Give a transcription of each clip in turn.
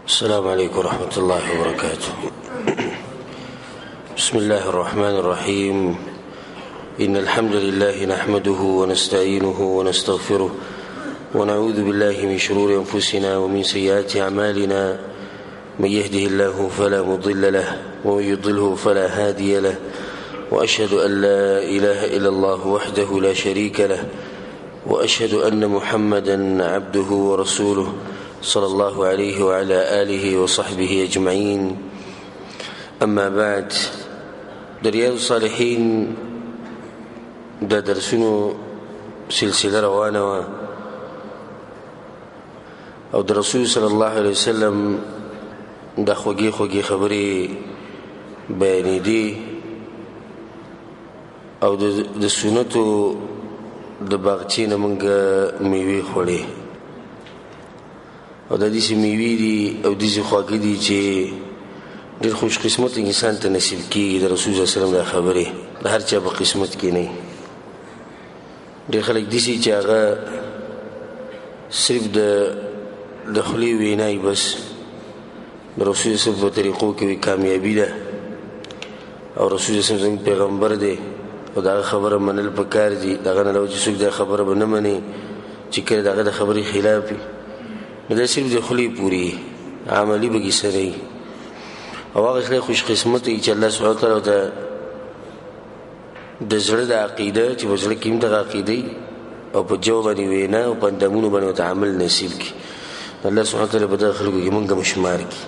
السلام عليكم ورحمة الله وبركاته. بسم الله الرحمن الرحيم. إن الحمد لله نحمده ونستعينه ونستغفره ونعوذ بالله من شرور أنفسنا ومن سيئات أعمالنا. من يهده الله فلا مضل له ومن يضله فلا هادي له، وأشهد أن لا إله إلا الله وحده لا شريك له، وأشهد أن محمدا عبده ورسوله صلى الله عليه وعلى آله وصحبه أجمعين. أما بعد، د ریاض الصالحین د درسونو سلسله روانه وه او د رسول صلی الله علیه وسلم د خوږې خوږې خبرې بیانېدې او د سنتو د باغچې نه موږ میوې خوړې، او د داسې میوې دي او داسې خواږه دي چې ډېر خوش قسمت انسان ته نصیب کېږي. د رسول صلی الله علیه وسلم دا خبرې د هر چا په قسمت کې نه. ډېر خلک داسې چې هغه صرف د خولې وینا یې بس د رسول صلی الله علیه وسلم په طریقو کې وي کامیابي ده، او رسول صلی الله علیه وسلم زموږ پیغمبر دی او د هغه خبره منل پکار دي. د هغه نه علاوه چې څوک دا خبره به نه مني چې کله د هغه د خبرې خلاف وي، نو دا صرف د خولې پورې عملي به کیسه نه وي. او هغه سړی خوش قسمت وي چې الله سبحانه وتعالی ورته د زړه د عقیده چې په زړه کې هم دغه عقیده او په جو باندې وینا او په اندامونو باندې ورته عمل نصیب کړي. الله سبحانه وتعالی په دغه خلکو کې موږ هم شمار کړي.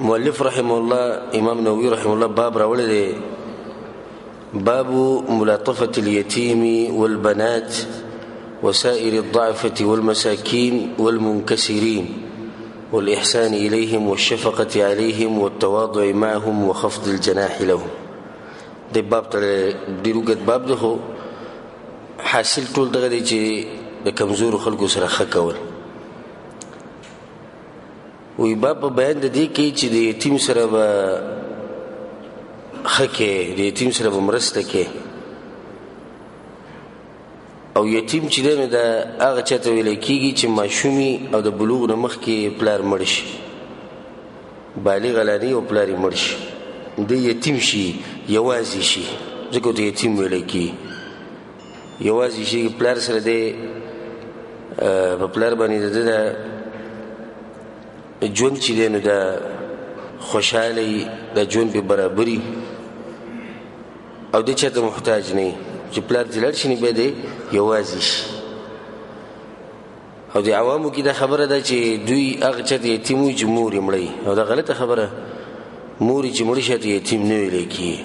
مؤلف رحمه الله امام نووي رحمه الله باب راوړی دی، باب ملاطفة اليتيم والبنات وسائر الضعفة والمساكين والمنكسرين والإحسان إليهم والشفقة عليهم والتواضع معهم وخفض الجناح لهم. د باب ته ډېر اوږد باب دی، خو حاصل ټول دغه دی چې د کمزورو خلکو سره ښه کول. وی باب په بیان د دې کې چې د یتیم سره به ښه کې، د یتیم سره به مرسته کې. او یتیم چې دی نو دا هغه چا ته ویل کېږي چې ماشومي او د بلوغ نه مخکې پلار مړ شي، بالغ لا نه او پلار یې مړ شي، دی یتیم شي، یوازې شي، ځکه ورته یتیم ویل کېږي. یوازې شي، پلار سره دی په پلار باندې د ده د ژوند چې دی نو دا خوشحاله وي، د ژوند پې برابري او دی چاته محتاج نه وي. چې پلار دې لاړ شي نو بیا دی یوازې شي. او د عوامو کې دا خبره ده چې دوی هغه چاته یتیم وي چې مور یې مړه وي، او دا غلطه خبره. مور یې چې مړه شي ته یتیم نه ویلی کېږي،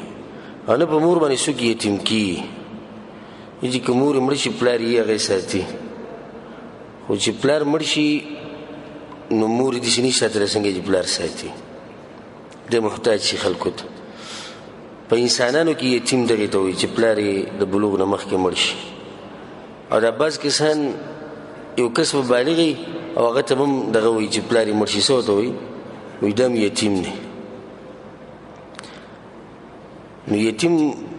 او نه په مور باندې څوک یتیم کېږي. چې که مور یې مړه شي پلار یې هغه ساتي، خو چې پلار مړ شي نو مور یې داسې نشي ساتلی څنګه چې پلار ساتي. دی محتاج شي خلکو ته. په انسانانو کې یتیم دغې ته وایي چې پلار یې د بلوغ نه مخکې مړ شي. او دا بعض کسان یو کس به بالغ وي او هغه ته هم دغه وایي چې پلار یې مړ شي، څه ورته وایي؟ وایي دا هم یتیم دی. نو یتیم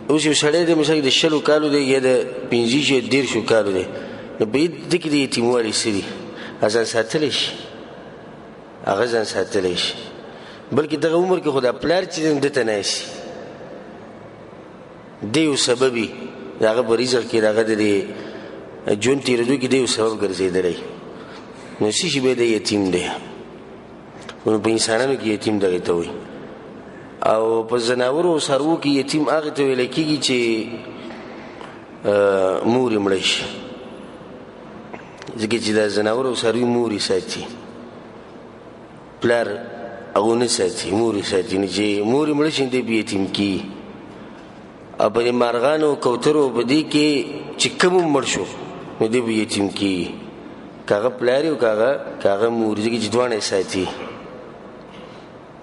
اوس یو سړی دی مثلا د 20 کالو دی یا د 25 یا 30 کالو دی، نو په دې کې د یتیموالي څه دي؟ هغه ځان ساتلی شي، هغه ځان ساتلی شي، بلکې دغه عمر کې خو دا پلار چې دی ده ته ناسي، دی یو سبب وي د هغه په رزق کې، د هغه د دې ژوند تېرېدو کې دی یو سبب ګرځېدلی. نو څه شي بیا دی یتیم دی. نو په انسانانو کې یتیم دغې ته وایي. او په ځناورو او څاروو کې یتیم هغه ته ویل کېږي چې مور یې مړه شي، ځکه چې دا ځناور او څاروي مور یې ساتي، پلار هغو نه ساتي، مور یې ساتي. نو چې مور یې مړه شي دی به یتیم کېږي. او په دې مارغانو او کوترو په دې کې چې کوم هم مړ شو نو دی به یتیم کېږي، که هغه پلار یې او که هغه مور، ځکه چې دواړه یې ساتي.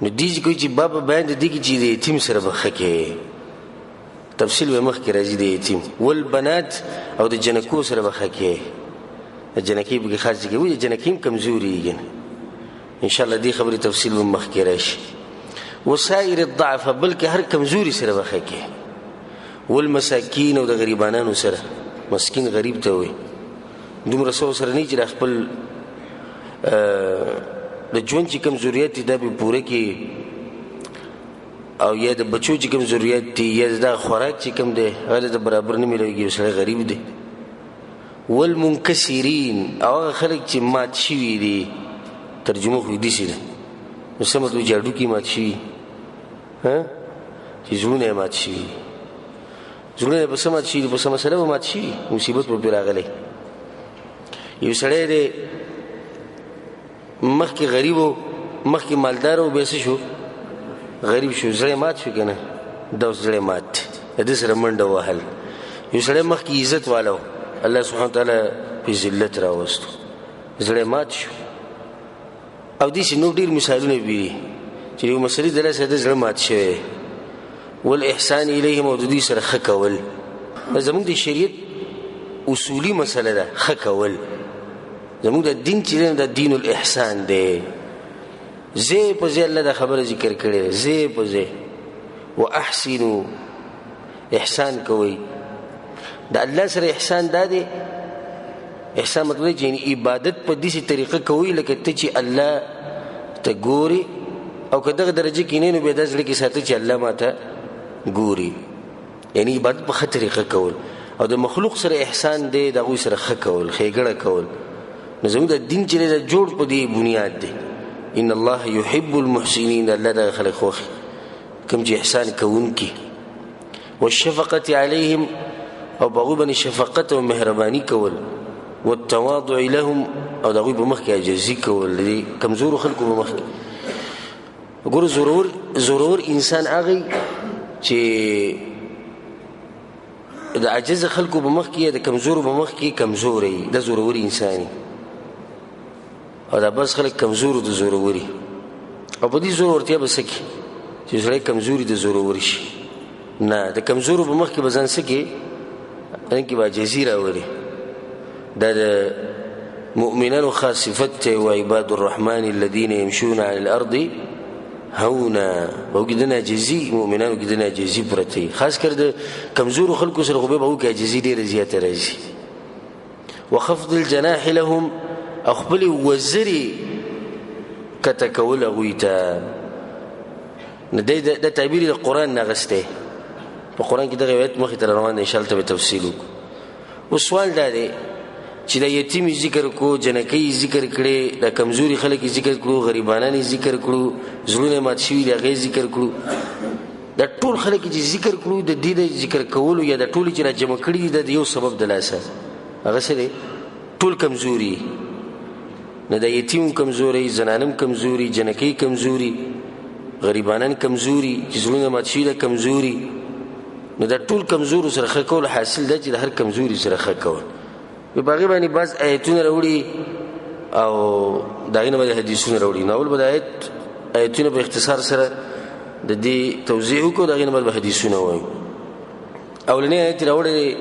نو دې چې کوي چې باب بیان د دې کې چې د یتیم سره به ښه کوي، تفصیل به مخکې راځي. د یتیم والبنات او د جنکو سره به ښه کوي. د جنکې پکې خاص ځکه وي، د جنکې هم کمزوري وي، ان شاء الله دې خبرې تفصیل به مخکې راشي. وسائر الضعف، بلکې هر کمزوري سره به ښه کوي. والمساکین او د غریبانانو سره، مسکین غریب ته وایي، دومره څه سره نه چې د خپل د ژوند چې کوم ضرورت دي دا به پوره کړي، او یا د بچو چې کوم ضرورت دي، یا دا خوراک چې کوم دی هغه د برابر نه میلاویږي، یو سړی غریب دی. والمنکسرین، او هغه خلک چې مات شوي دي، ترجمه خو یې داسې ده، نو څه مطلب چې هډوکي مات شوي، ها، چې زړونه یې مات شوي، زړونه یې په څه مات شوي دي؟ په څه مسله به مات شوي، مصیبت به پرې راغلی. یو سړی دی مخکې غریب و، مخکې مالدار و، بیا څه شو؟ غریب شو، زړه یې مات شو که نه؟ دا اوس زړه یې مات دی، د ده سره منډه وهل. یو سړی مخکې عزت والا و، الله سبحانه وتعالی پې ذلت راوستو، زړه یې مات شو. او داسې نور ډېر مثالونه دي چې یو مسلې د لاسه د زړه مات شوی دی. والاحسان الیهم، او د دوی سره ښه کول، زموږ د شریعت اصولي مسله ده، ښه کول. زموږ د دین چې دی د دین الاحسان دی. ځای په ځای الله دا خبره ذکر کړې ده، ځای په ځای واحسنو، احسان کوئ. د الله سره احسان دا دی، احسان مطلب دی چې یعنی عبادت په داسې طریقه کوئ لکه ته چې الله ته ګوري، او که دغه درجه کې نه، نو بیا دا زړه کې ساته چې الله ما ته ګوري. یعنی عبادت په ښه طریقه کول، او د مخلوق سره احسان دی، د هغوی سره ښه کول، ښېګڼه کول. نو زموږ د دین چې دی دا جوړ په دې بنیاد دی. ان الله يحب المحسنین، الله دغه خلک خوښي کوم چې احسان کوونکي. والشفقة عليهم، او په هغوی باندې شفقت او مهرباني کول. والتواضع لهم، او د هغوی په مخ کې عاجزي کول، د دې کمزورو خلکو په مخ کې. ګوره زورور انسان هغه چې د عاجز خلکو په مخ کې، د کمزورو په مخ کې کمزوری، د زورور انسان. او دا بس خلک کمزورو د زوروري، او په دې زورورتیا به څه کړي چې سړی کمزوري د زورور شي؟ نه، د کمزورو په مخ کې به ځان څه کړي؟ ځان کې به عاجزي راولي. دا د مؤمنانو خاص صفت دی، وعباد الرحمن الذين يمشون على الأرض هونا. په هغو کې د ناجزي، مؤمنانو کې د ناجزي پرته وي، خاص کر د کمزورو خلکو سره خو بیا په هغو کې عاجزي ډېره زیاته راځي. وخفض الجناح لهم، او خپلې وزرې کته کول هغوی ته. نو دی د تعبیر د قرآن نه اخیستی، په قرآن کې دغه روایت مخې ته روان دی، انشاءالله ته به تفصیل وکړو. اوس سوال دا دی چې د یتیم یې ذکر کړو، جنکۍ یې ذکر کړې، د کمزوري خلک یې ذکر کړو، غریبانان یې ذکر کړو، زړونه یې مات شوي دي هغه یې ذکر کړو، دا ټول خلک چې ذکر کړو د دې د ذکر کولو یا د ټولو چې راجمع کړي دي د یو سبب د لاسه، هغه څه دی؟ ټول کمزوري. نو د یتیم کمزوري، زنانم کمزوري، جنکۍ کمزوري، غریبانان کمزوري، چې زړونه مات شوي دا کمزوري. نو دا ټول کمزورو سره ښه کول حاصل ده چې د هر کمزوري سره ښه کول. په هغې باندې بعض ایتونه راوړي او د هغې نه باندې حدیثونه راوړي. نو اول به د ایتونه په اختصار سره د دې توضیح وکړو، د هغې نه بعد به حدیثونه ووایو. اولنی ایت راوړی دی،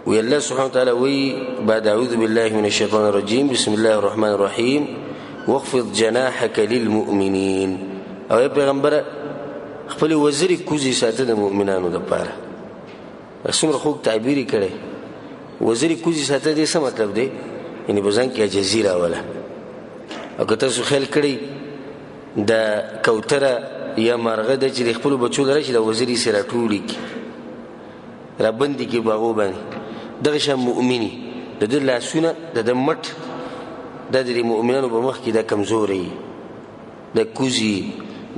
وی الله سبحانه وتعالى وی بعد اعوذ بالله من الشیطان الرجیم بسم الله الرحمن الرحیم واخفض جناحك للمؤمنین. او ای پیغمبره خپل وزرې کوزې ساته د مؤمنانو دپاره. څومره خوږ تعبیر یې کړی، وزرې کوزې ساته دې څه مطلب دی؟ یعنې په ځان کې عاجزي راوله. او که تاسو خیال کړئ د کوتره یا مارغه ده چې د خپلو بچو لره چې د وزرې سره راټولې کړي، رابندې کړي په هغو باندې، دغه شان مؤمني د ده لاسونه د ده مټ دا د دې مؤمنانو په مخ کې دا کمزوری د کوزي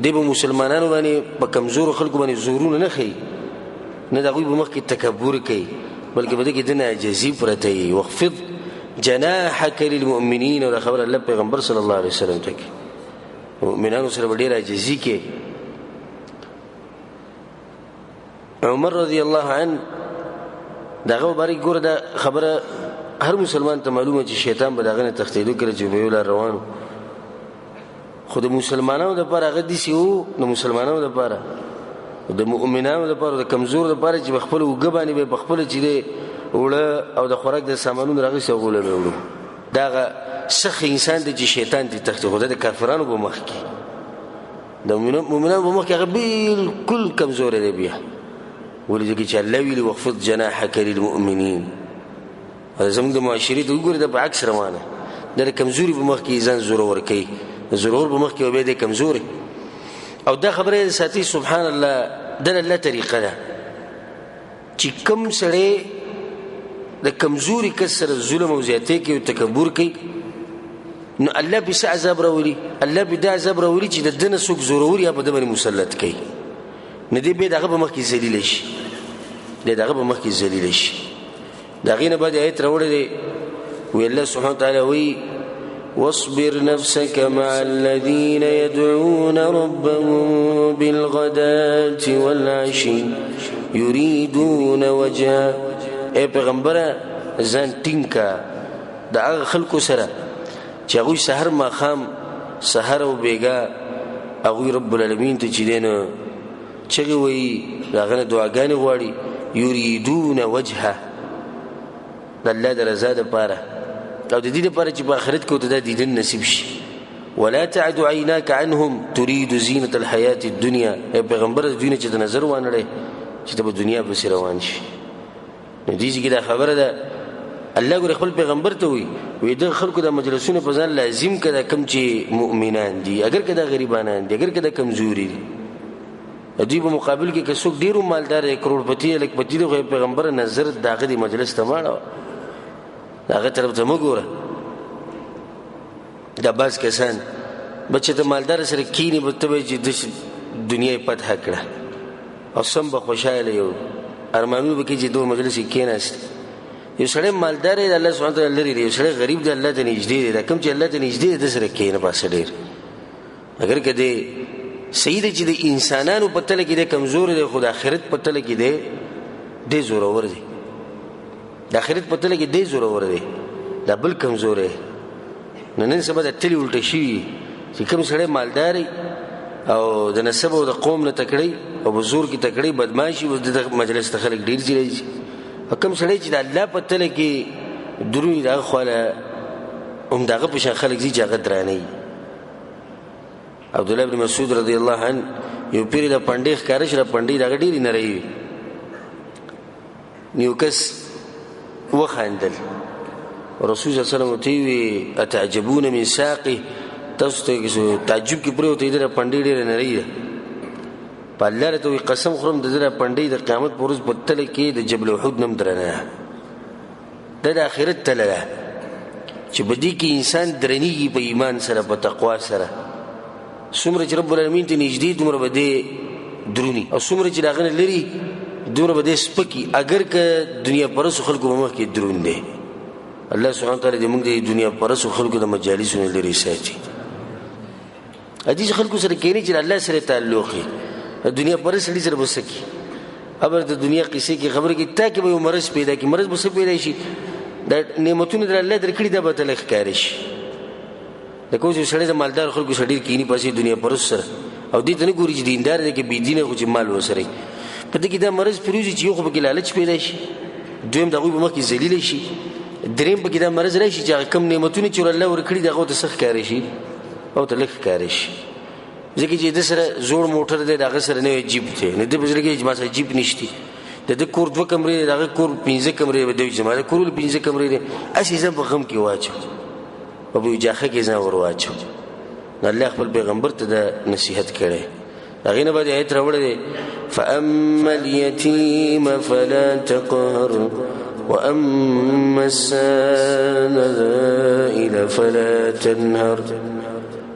دی به مسلمانانو باندې په کمزورو خلکو باندې زورونه نه ښیي، نه د هغوی په مخ کې تکبر کوي، بلکې په دې کې د نه عاجزي پرته وي. واخفض جناحک للمؤمنین، او دا خبره الله پیغمبر صلی الله علیه وسلم ته کوي، مؤمنانو سره به ډېره عاجزي کوي. عمر رضی الله عنه دغه مبارک ګوره دا خبره هر مسلمان ته معلومه چې شیطان به د هغه نه تښتېدو کله چې به یو لار روان، خو د مسلمانانو دپاره هغه داسې و، د مسلمانانو دپاره، د مؤمنانو دپاره، د کمزورو دپاره چې په خپله اوږه باندې به یې په خپله چې دی اوړه او د خوراک د سامانونو راغیستي هغو له به یې وړو. دا هغه سخت انسان دی چې شیطان ترې تښتي، خو دا د کافرانو په مخ کې، د مؤمنانو په مخ کې هغه بالکل کمزوری دی. بیا ولې؟ ځکه چې الله ویلي واخفض جناحک للمؤمنین. او زموږ د معاشرې ته وګورئ، دا په عکس روانه. د کمزوري په مخ کې ځان زورور کوي، زورور په مخ کې به د کمزوري. او دا خبره ساتي سبحان الله، د الله طریقه ده چې کم سړی د کمزوري کس سره ظلم او زیاتی کوي او تکبر کوي، نو الله پې څه عذاب راولي؟ الله پې دا عذاب راولي چې د ده نه څوک زورور یا په ده باندې مسلط کوي، نو دی بیا د هغه په مخ کې ذلیل شي، دی د هغه په مخ کې ذلیل شي. د هغې نه بعد آیت راوړی دی، وی الله سبحانه وتعالی وایي واصبر نفسك مع الذين يدعون ربهم بالغداة والعشي يريدون وجهه. ای پیغمبره ځان ټینګ که د هغه خلکو سره چې هغوی سحر ماښام، سحر او بېګا هغوی رب العالمین ته چې دی نو چغې وایي، د هغه نه دعاګانې غواړي، یریدون وجهه، د الله د رضا دپاره او د دې لپاره چې په آخرت کې ورته دا دیدن نصیب شي. ولا تعد عیناک عنهم ترید زینة الحیاة الدنیا. ای پیغمبر د دوی نه چې ته نظر وانړې چې ته به دنیا پسې روان شي. نو دې ځای کې دا خبره ده، الله ګورې خپل پیغمبر ته وایي، وایي دغه خلکو دا مجلسونه په ځان لازم که دا کوم چې مؤمنان دي، اګر که دا غریبانان دي، اګر که دا کمزوري دي، د دوی په مقابل کې که څوک ډېر مالدار دی، کروړپتي دی، لکپتي دی، خو پیغمبر نظر د هغه دې مجلس ته مه اړوه، د هغه طرف ته مه ګوره. دا بعض کسان به چې د مالدار سره کښېني، به ته به چې داسې دنیا یې فتح کړه او سم به خوشحاله یو، ارمانونه به کوي چې دوه مجلس یې کښېناست. یو سړی مالدار دی، د الله سبحانه وتعالی لرې دی، یو سړی غریب دی، الله ته نږدې دی، دا کوم چې الله ته نږدې دی ده سره کښېنه پاسه ډېر. اګر که دی صحیح دی چې د انسانانو په تله کې دی کمزوری دی، خو د آخرت په تله کې دی دی زورور دی، د آخرت په تله کې دی زورور دی، دا بل کمزوری. نو نن سبا د تلې الټه شوي چې کوم سړی مالدار او د نسب او د قوم نه تکړی او په زور کې تکړی بدمعاشي، اوس د مجلس ته خلک ډېر ځي راځي. او کوم سړی چې د الله په تله کې درومي، د هغه خواله هم د هغه په شان خلک ځي چې هغه درانه وي. عبدالله بن مسعود رضی الله عنه یو پیر د پنډې ښکاره شو، د پنډې د هغه ډېرې نرۍ وي. یو کس وخندل، رسول صلی الله علیه وسلم ورته وویل اتعجبون من ساقه، تاسو ته تعجب کې پرېوتئ، د پنډې ډېره نرۍ ده. په الله راته وایي قسم خورم د ده پنډې د قیامت په ورځ په تله کې د جبل احد نه هم درنه ده. دا د آخرت تله ده چې په دې کې انسان درنیږي په ایمان سره، په تقوا سره. څومره چې رب العالمین ته نږدې دومره به دی دروني، او څومره چې د هغه نه لرې دومره به دی سپکي، اګر که دنیا پرستو خلکو په مخ کې درون دی. الله سبحانه وتعالی دې موږ د دنیا پرستو خلکو د مجالسو نه لرې ساتي. دې خلکو سره کښېني چې الله سره تعلق وي، دنیا پرست سړي سره به څه کوي؟ ابر د دنیا قصې کې خبرې کوي، تا کې به یو مرض پیدا کړي. مرض به څه پیدا شي؟ دا نعمتونه در الله درکړي دا به ته لږ ښکاره شي. د کوم چې سړی د مالدار خلکو سره ډېر کښېني پاسې دنیا پرست سره، او دې ته نه ګوري چې دیندار دی که بې دینه، خو چې مال ورسره وي. په دې کې دا مرض پرېوځي چې یو خو پکې لالچ پیدا شي، دویم د هغوی په مخ کې ذلیل شي، دریم پکې دا مرض راشي چې هغه کوم نعمتونه چې الله ورکړي د هغو ته څه ښکاره شي او ته لږ ښکاره شي. ځکه چې ده سره زوړ موټر دی، د هغه سره نوی جیپ دی، نو ده په زړه کې چې ما سره جیپ نشتی، د ده کور دوه کمرې دی، د هغه کور پنځه کمرې دی، دی چې زما د کور ولې پنځه کمرې دی، هسې ځان په غم کې واچو او په یو جاخه کې ځان ور واچو. نو الله خپل پیغمبر ته دا نصیحت کړی. هغې نه بعد آیت راوړی دی فأما اليتيم فلا تقهر وأما السائل فلا تنهر.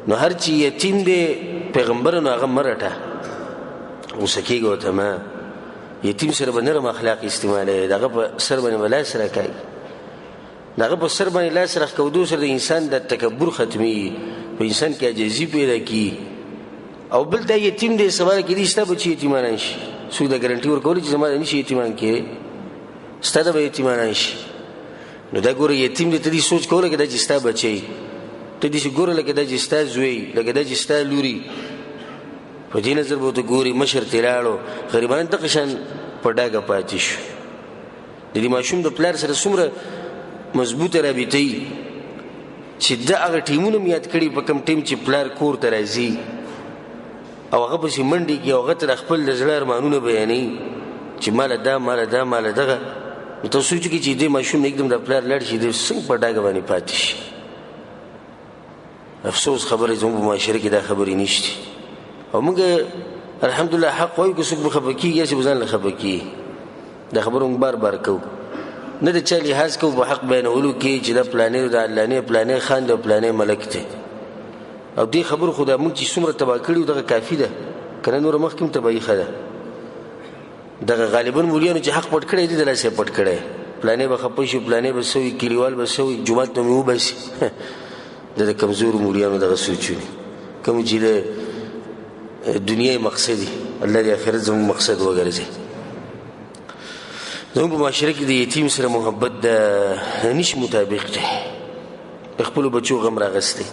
نو هر چې یتیم دی پیغمبر نو هغه مه رټه، غوسه کېږه ورته مه. یتیم سره به نرم اخلاق استعمالوې، د هغه په سر باندې به لاس راکاږي، د هغه په سر باندې لاس راښکودو سره د انسان د تکبر ختمېږي، په انسان کې عاجزي پیدا کېږي. او بل دا یتیم دی سبا کې دي ستا بچي یتیمانان شي، څوک دا ګارنټي ورکولی چې زما د نشي یتیمان کېږي، ستا د به یتیمانان شي. نو دا ګوره یتیم دی، ته دې سوچ کوه لکه دا چې ستا بچی، ته دې ګوره لکه دا چې ستا زوی، لکه دا چې ستا لوري، په دې نظر به ورته ګوري. مشر ترې لاړو، غریبان دغه شان په ډاګه پاتې شو. د دې ماشوم د پلار سره څومره مضبوطه رابطه وي چې ده هغه ټیمونه هم یاد کړي په کوم ټیم چې پلار کور ته راځي او هغه پسې منډې کوي او هغه ته د خپل د زړه ارمانونه بیانوي چې ماله دا، ماله دا، ماله دغه. نو ته سوچ وکړي چې دې ماشوم نه یکدم د پلار لاړ شي، دی څنګه په ډاګه باندې پاتې شي. افسوس خبرې زموږ په معاشره کې دا خبرې نشته. او موږ الحمدلله حق وایو، که څوک به خفه کېږي هسې به ځان له خفه کېږي. دا خبره موږ بار بار کوو، نه د چا لحاظ کوو په حق بیانولو کې چې دا پلانې د علانې پلانې خان دی او پلانې ملک دی. او دې خبرو خو دا موږ چې څومره تباه کړي دغه کافي ده، که نه نوره مخکې هم تباهي ښه ده. دغه غالبا مولیانو چې حق پټ کړی دی د لاسه یې پټ کړی، پلانې به خفه شي، پلانې به څه وي، کلیوال به څه وي، جومات به مې وباسي. دا د کمزورو مولیانو دغه سوچونه کوم چې د دنیا مقصد دی. الله دې آخرت زموږ مقصد وګرځي. زموږ په معاشره کې د یتیم سره محبت د نش مطابق دی، د خپلو بچو غم راغستی.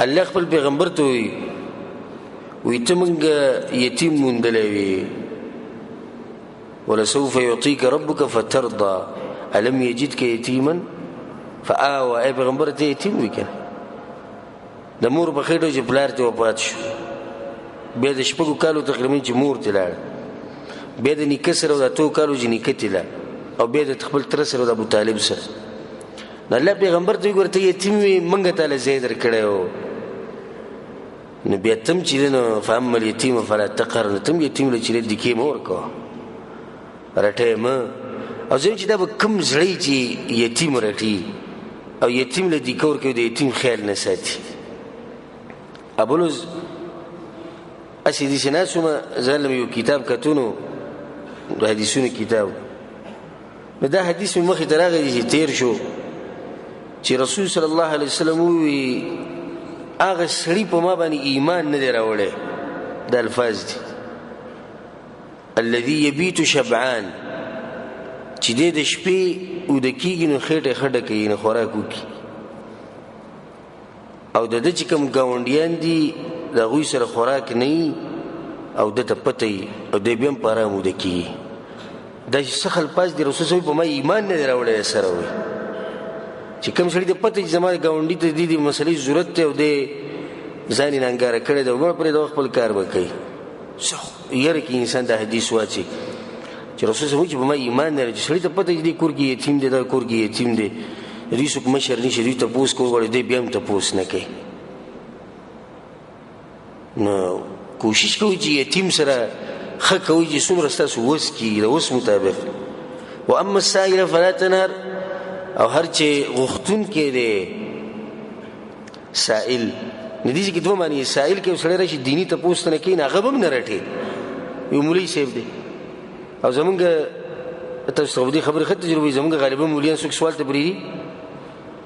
الله خپل پیغمبر ته وایي، وایي ته موږ یتیم موندلی وي، ولسوف يعطيك ربك فترضى الم يجدك يتيما فآوى. ای پیغمبر ته یتیم وي که نه، د مور په خېټه چې پلار ته وفات شو، بیا د شپږو کالو تقریبا چې مور ته لاړ، بیا د نیکه سره د اتو کالو چې نیکه ته لاړ، او بیا د خپل تره سره د ابوطالب سره. نو الله پیغمبر ته وګوره، ته یتیم وې، موږ ته له ځای درکړی و، نو بیا تم چې دی نو فاما الیتیم فلا تقهر، نو تم یتیم له چې دی دیکې مه ورکوه، رټی مه. او زه چې دا به کوم زړی چې یتیم رټي او یتیم له دیکه ورکوي، د یتیم خیال نه ساتي. ابلوز هسې داسې ناست وم، ځان له مې یو کتاب کتو، نو د حدیثونو کتاب، نو دا حدیث مې مخې ته راغی چې تېر شو چې رسول صلی الله علیه وسلم ووایي هغه سړي په ما باندې ایمان نه دی راوړی. دا الفاظ دي، الذي يبيت شبعان، چې دی د شپې اوده کېږي نو خېټه یې ښه ډکوي، نو خوراک وکړي، او د ده چې کوم ګاونډیان دي د هغوی سره خوراک نه وي او ده ته پته وي، او دی بیا هم په ارام اوده کېږي. دا چې څه الفاظ دي، رسول صاحب په ما ایمان نه دی راوړی سره وایي چې کوم سړي ته پته چې زما ګاونډي ته دې مسلې ضرورت دی او دی ځان یې نانګاره کړی دی، وګوره پرې د خپل کار به کوي. یره کې انسان دا حدیث واچي چې رسول صاحب چې په ما ایمان نه لري، چې سړي ته پته چې دې کور کې یتیم دی، دا کور کې یتیم دی، دوی څوک مشر نشي، دوی تپوس کول غواړي، دی بیا هم تپوس نه کوي. نو کوشش کوئ چې یتیم سره ښه کوئ چې څومره ستاسو وس کېږي، د وس مطابق. واما السائل فلا تنهر، او هر چې غوښتونکی دی سائل، نو دې کې دوه معنی، سائل کې سړی راشي دیني تپوس ته نه کوي، هغه به هم نه رټي. یو مولوي صاحب دی، او زمونږ تاسو ته دې خبرې ښه تجربه، زمونږ غالبا مولویان څوک سوال ته پرېږدي،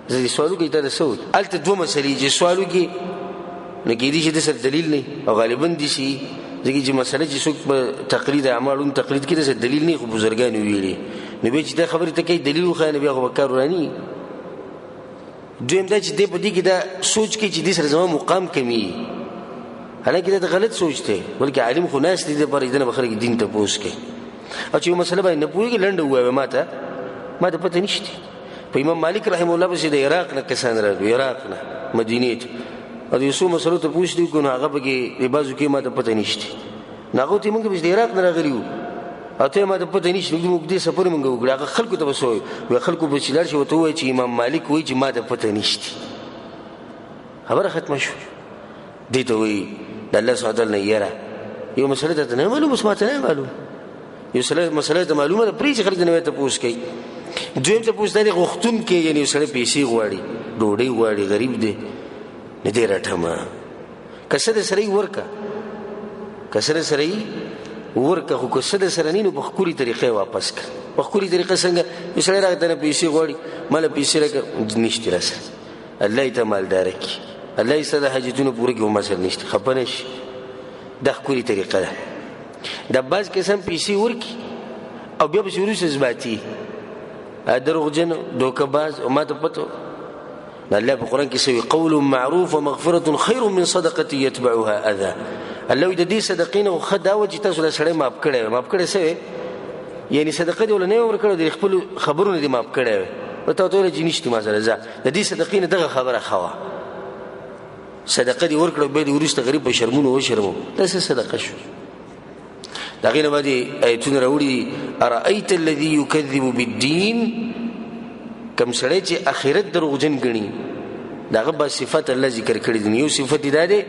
زه دې سوال وکړم ته د څه وایي؟ هلته دوه مسلې چې سوال وکړي نو کېدای شي د سره دلیل نه، او غالبا دې شي ځکه چې مسله چې څوک په تقلید اعمال هم تقلید کوي د سره دلیل نه، خو بزرګانو ویلي، نو بیا چې دا خبرې ته کوي دلیل وښایه، نو بیا خو به کار وراني. دویم دا چې دی په دې کې دا سوچ کوي چې دې سره زما مقام کمېږي، حالانکه دا د غلط سوچ دی، بلکې عالم خو ناست دی دپاره چې دنه به خلک دین تپوس کوي، او چې یو مسله باندې نه پوهېږي لنډه ووایه، ما ته پته نشته. په امام مالک رحمه الله پسې د عراق نه کسان راغلي، عراق نه مدینې ته، او د یو څو مسلو تپوس دی وکړو، نو هغه پکې د بعضو کې ما ته پته نشته، نو هغه ته موږ پسې د عراق نه راغلي وو، او ته ما ته پته نشته، موږ دې سفر موږ وکړو، هغه خلکو ته به څه وایو؟ وایي خلکو به چې لاړ شي ورته ووایي چې امام مالک وایي چې ما ته پته نشته. خبره ختمه شوه. دې ته وایي د الله سبحانه وتعالی نه یره، یو مسله ته نه معلوم، اوس ما ته نه معلوم، یو مسله ته معلومه ده، پرې چې خلک د نه تپوس کوي. دویم تپوس دا دی غوښتونکی، یعنې یو سړی پیسې غواړي، ډوډۍ غواړي، غریب دی، نه دی رټمه، که څه د سره یې ورکړه، که څه د سره یې ورکړه، خو که څه د سره نه نو په ښکلي طریقه یې واپس کړه. په ښکلي طریقه څنګه؟ یو سړی راغی ته نه پیسې غواړي، ما له پیسې راکړه، نشته راسره، الله یې ته مالداره کړي، الله یې ستا د حاجتونو پوره کړي، خو ما سره نشته، خفه نه شي. دا ښکلي طریقه ده. دا بعض کسان پیسې ورکړي او بیا پسې وروسته زباتي، دروغجن، دوکه باز، او ما ته پته. الله په قرآن کې څه وایي؟ قول معروف ومغفرة خیر من صدقة یتبعها اذى. الله وایي د دې صدقې نه خو ښه دا وه چې تاسو دا سړی معاف کړی وی. معاف کړی څه وی؟ یعنې صدقه دې ورله نه وی ورکړې، د خپلو خبرو نه دې معاف کړی وی، نو تا ورته وویل چې نشته ما سره، ځه. د دې صدقې نه دغه خبره ښه وه، صدقه دې ورکړه، بیا دې وروسته غریب په شرمونو وشرمو، دا څه صدقه شو؟ د هغې نه بعد یې ایتونه راوړي دي، ارأیت الذي یکذب بالدین، کوم سړی چې آخرت دروغجن ګڼي، د هغه بعض صفات الله ذکر کړي دي. یو صفت یې دا دی،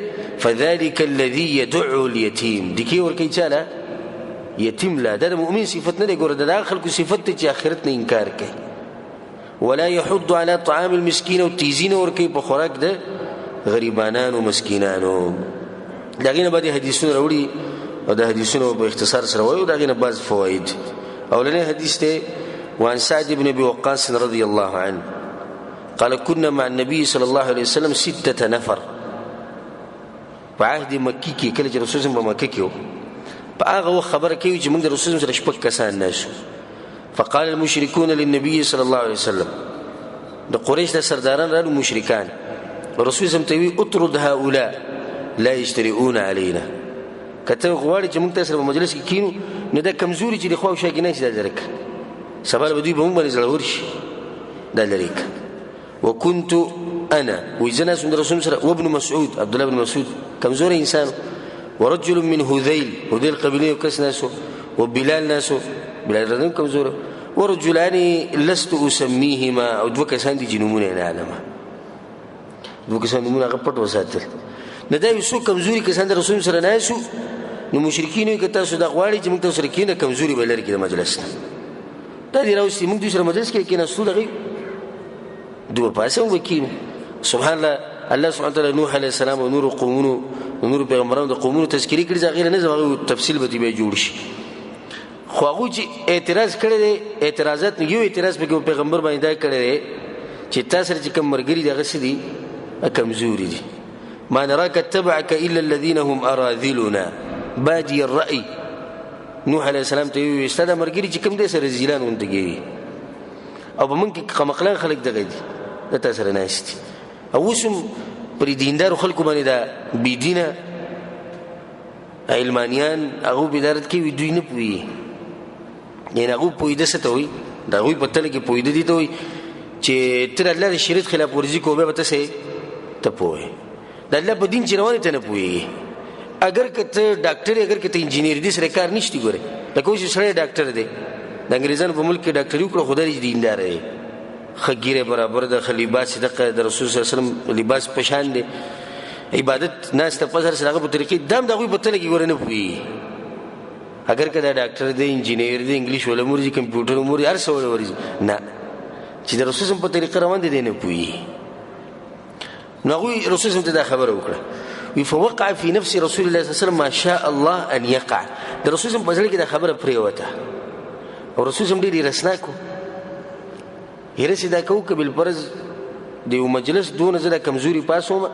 فذلک الذي يدع اليتیم، ډیکې ورکوي چا له؟ یتیم له. دا د مؤمن صفت نه دی، ګوره د هغه خلکو صفت دی چې آخرت نه انکار کوي. ولا يحض على طعام المسكين، او تیزی نه ورکوي په خوراک د غریبانانو مسکینانو. د هغې نه بعد حدیثونه راوړي او د حدیثونو په اختصار سره وایو، د هغې نه بعض فواید. اولنی حدیث دی، وعن سعد بن ابي وقاص رضي الله عنه قال كنا مع النبي صلى الله عليه وسلم 6 نفر. په عهد مکی کې کله چې رسول الله په مکه کې و، په هغه وخت خبره کوي چې موږ د رسول سره 6 کسان ناست. فقال المشركون للنبي صلى الله عليه وسلم، د قریش د سرداران رالو مشرکان، رسول الله ته وی اطرد هؤلاء لا يشترئون علينا. که ته غواړې چې موږ تاسو سره په مجلس کې کینو، نو دا کمزوري چې د خوا او شا کې ناست دا لرې کړه، سبا به دوی به موږ باندې زړور شي، دا لرې کړه. وكنت انا وزنا سند رسول سره وابن مسعود، عبد الله بن مسعود کمزوري انسان، ورجل من هذيل، هذيل قبيله کس ناسو، وبلال ناسو، بلال رضی کمزور، ورجلان لست اسميهما، او دوه کسان دي چې نومونه نه علمه، دوه کسان نومونه هغه پټ وساتل. نو دا یو څو کمزوري کسان د رسول سره ناسو، نو مشرکین یې که تاسو دا غواړئ چې موږ تاسو سره کښېنه، کمزوري به لرې کړي د مجلس نه، دا دې راوستي، موږ دوی سره مجلس کې کښېناستو، دغې دوی به پاڅي موږ به کښېنو. سبحان الله، الله سبحانه وتعالی نوح علیه السلام او نورو قومونو نورو پیغمبرانو د قومونو تذکرې کړي، زه هغې له نه ځم، هغې تفصیل به دې بیا جوړ شي. خو هغوی چې اعتراض کړی دی، اعتراضات یو اعتراض پکې پیغمبر باندې دا کړی دی چې تا سره چې کوم ملګري دي هغه څه دي؟ کمزوري دي. ما نراك اتبعك الا الذين هم اراذلنا بادي الراي. نوح علیه السلام ته ویل ستا دا ملګري چې کوم دی سره ذیلان غوندې کوي، او په موږ کې قمقلان خلک دغه دي، دا تا سره ناست دي. او اوس هم پر دیندارو خلکو باندې دا بېدینه علمانیان هغو بدارت کوي، دوی نه پوهېږي. یعنې هغو پوهېده څه ته وایي؟ د هغوی په تله کې پوهېده دي ته وایي چې ته د الله د شریعت خلاف ورزي کوې، بیا به ته څه ته پوه یې. د الله په دین چې روان یې ته نه پوهېږي. اگر که ته ډاکټر یې، اگر که ته انجینر دې سره کار نشتی. ګورې لکه اوس چې سړی ډاکټر دی، د انګریزانو په ملک کې ډاکټري وکړه، خدای دې دیندار دی، ښه ږیره برابر ده، ښه لباس یې دقه د رسول صلی الله علیه وسلم لباس په شان دی، عبادت ناسته په سر سره هغه په طریقې دا هم د هغوی په تله کې ګوره نه پوهېږي. اگر که دا ډاکټر دی، انجینر دی، انګلیش ولا ورځي، کمپیوټر هم ورځي، هر څه ولا ورځي، نه چې د رسول صلی په طریقه روان دی، دی نه پوهېږي. نو هغوی رسول صلی ته دا خبره وکړه، وی فوقع فی نفس رسول الله صلی الله علیه وسلم ما شاء الله ان يقع. د رسول صلی په زړه کې دا خبره پرېوته، او رسول صلی ډېر رسناک و، هرس یې دا کوو که بالفرض د یو مجلس دونه زه دا کمزوري پاڅوم،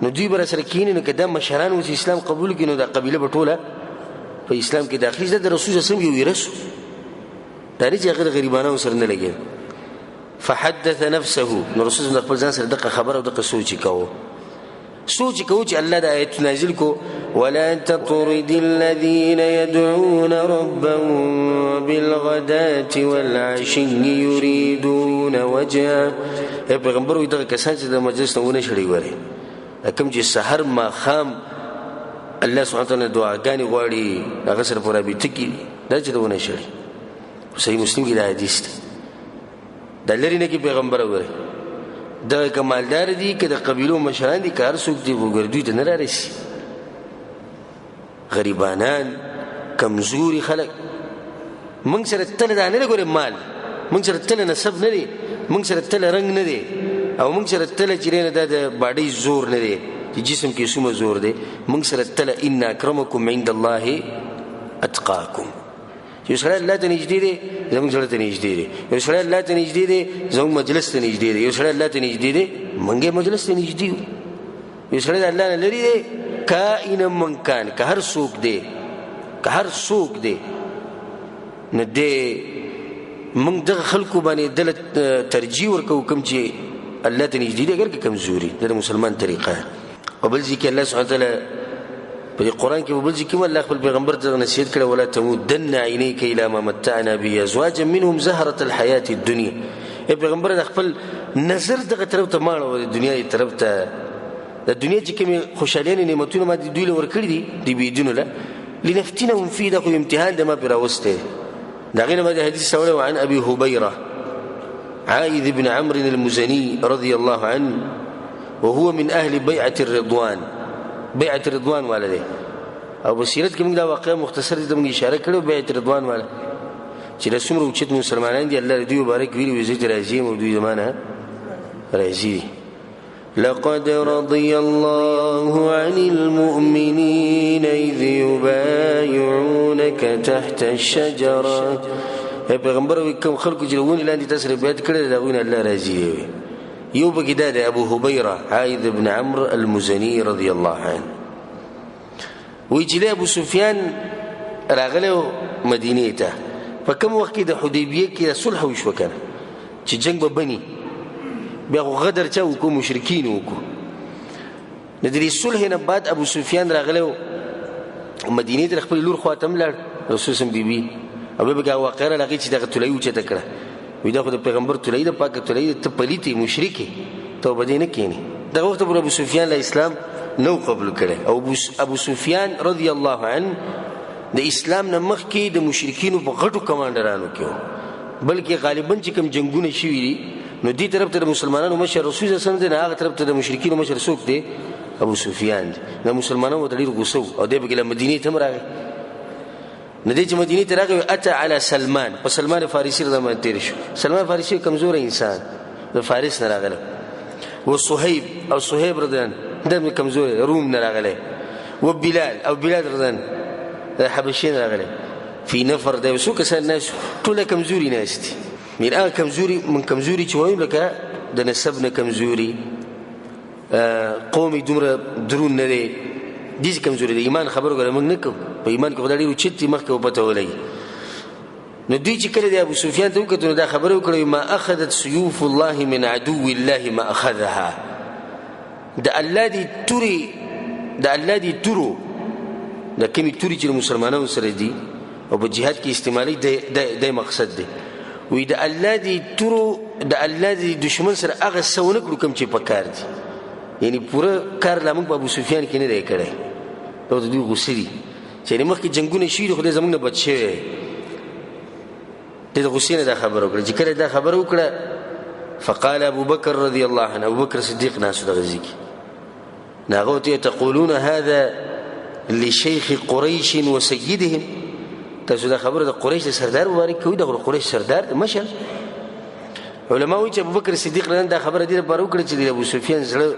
نو دوی به راسره کښېني، نو که دا مشران اوس اسلام قبول کړي، نو دا قبیله به ټوله په اسلام کې داخل شي. دا د رسول صلی الله علیه وسلم یو ویرس و، دا نه چې هغه د غریبانو سره نه لګېده. فحدث نفسه، نو رسول الله خپل ځان سره دغه خبره او دغه سوچ کاوه، سوچ کوو چې الله د آیت نازل کو، ولا تطرد الذين يدعون ربهم بالغداة والعشي يريدون وجهه. ای پیغمبر وایي دغه کسان چې د مجلس نه ونه شړي، ګورې کوم چې سحر ماښام الله سبحانه وتعالی دعاګانې غواړي، هغه سره په رابطه کې دي، دا چې ونه شړي. صحیح مسلم کې دا حدیث دی. دا لرې نه کې پیغمبر وګورئ، دغه که مالدار دي، که د قبیلو مشران دي، که هر څوک دي، خو ګوره دوی ته نه رارسي. غریبانان، کمزوري خلک، موږ سره تله دا نه دی ګورې مال، موږ سره تله نسب نه دی، موږ سره تله رنګ نه دی، او موږ سره تله چې دی نه دا د باډۍ زور نه دی چې جسم کې څومره زور دی. موږ سره تله ان اکرمکم عند الله اتقاکم. یو سړی الله ته نږدې دی، زموږ زړه ته نږدې دی. یو سړی الله ته نږدې دی، زموږ مجلس ته نږدې دی. یو سړی الله ته نږدې دی، موږ یې مجلس ته نږدې یو. یو سړی د الله نه لرې دی، کائنا من کان، که هر څوک دی، که هر څوک دی، نو دی موږ دغه خلکو باندې دله ترجیح ورکوو کوم چې الله ته نږدې دی، اګر که کمزوري. دا د مسلمان طریقه. او بل ځای کې الله سبحانه وتعالی په دې قرآن کې په بل ځای کې هم الله خپل پیغمبر ته نصیحت کړی، ولا تمدن عینیک الی ما متعنا به ازواجا منهم زهرة الحیاة الدنیا. ای پیغمبر د خپل نظر دغه طرف ته مه اړوه، د دنیا طرف ته. د دنیا چې کومې خوشحالیانې نعمتونه ما دوی له ورکړي دي، د بېدینو له لنفتنهم فيه، دا خو امتحان دی ما پرې راوستی. د هغې نه بعد حدیث راوړی، وعن ابي هبیره عائذ بن عمرو المزني رضي الله عنه وهو من اهل بيعه الرضوان، بيعه الرضوان والا دی. او په سیرت کې موږ دا واقعه مختصر دې ته موږ اشاره کړې، بیعت رضوان والا چې دا څومره اوچت مسلمانان دي، الله دوی مبارک ویلي وي زه ترې راضي یم او دوی زما نه راضي دي. لقد رضي الله عن المؤمنين إذ يبايعونك تحت الشجرة. ای پیغمبر وی کوم خلکو چې ونې لاندې تاسو سره بیعت کړی دی د هغوی نه الله راضي دی. یو پکې دا دی ابو هبیره عائذ بن عمرو المزني رضی الله عنه. وی چې ابو سفیان راغلی و مدینې ته، په کوم وخت کې د حدیبیې کې صلح وشوه که نه، چې جنګ به بني، بیا خو غدر چا وکړو، مشرکین وکړو. نو د دې صلح نه بعد ابو سفیان راغلی و مدینې ته، خپلې لور خواته هم لاړ، رسول سم بیبي، او بیا پکې هغه واقعه راغله چې دغه طلایي اوچته کړه، وی دا خو د پیغمبر طلایي ده، پاکه طلایي ده، ته پلیت یې، مشرک یې، ته به دې نه کښېنې. دغه وخت پورې ابو سفیان له اسلام نو قبول کړی. او ابو سفیان رضی الله عنه د اسلام نه مخکې د مشرکینو په غټو کمانډرانو کې و، بلکې غالبا چې کوم جنګونه شوي دي نو دې طرف ته د مسلمانانو مشر رسول الله صلی الله علیه وسلم دی، نه هغه طرف ته د مشرکینو مشر څوک دی؟ ابو سفیان دی. د مسلمانانو ورته ډېر غوسه و، او دی پکې له مدینې ته هم راغی. نو دی چې مدینې ته راغی، اتى علی سلمان، په سلمان فارسي رضی الله عنه تېر شو. سلمان فارسي یو کمزوری انسان د فارس نه راغلی، و صهیب، او صهیب رضی الله عنه دا هم کمزوری روم نه راغلی، و بلال، او بلال رضی الله عنه د حبشې نه راغلی. فی نفر، دا یو څو کسان ناست، ټوله کمزوري ناست دي. من هغه کمزوري، من کمزوري چې وایو لکه د نسب نه کمزوري، قوم یې دومره درون نه دی، داسې کمزوري دی. ایمان خبرو کړه موږ نه کوو، په ایمان کې خو دا ډېر اوچت دي، مخکې به پته ولګي. نو دوی چې کله د ابو سفیان ته وکتل نو دا خبره وکړه، ما اخذت سیوف الله من عدو الله ما اخذها. د الله دی توري، د الله دی تورو، د کومې توري چې مسلمانانو سره دي او په جهاد کې استعمالي د مقصد دی. وی د الله دی تورو، د الله دی دشمن سره هغه څه ونه کړو کوم چې پکار دي، یعنی پوره کار لا موږ په ابو سفیان کې نه دی کړی. دا د دوی غوسه دي چې یعنی مخکې جنګونه شوي دي، خو دی زموږ نه بچ شوی دی. د غوسې نه دا خبره وکړه. چې کله دا خبره وکړه، فقال ابو بکر رضی الله عنه، ابو بکر صدیق ناست دغه ځای کې، نو هغه ورته تقولون هذا لشیخ قریش وسیدهم، تاسو دا خبره د قریش د سردار مبارک کوئ، د قریش سردار دی مشر. علما وایي چې ابوبکر صدیق رضی دا خبره دې لپاره وکړه چې د ابو سفیان زړه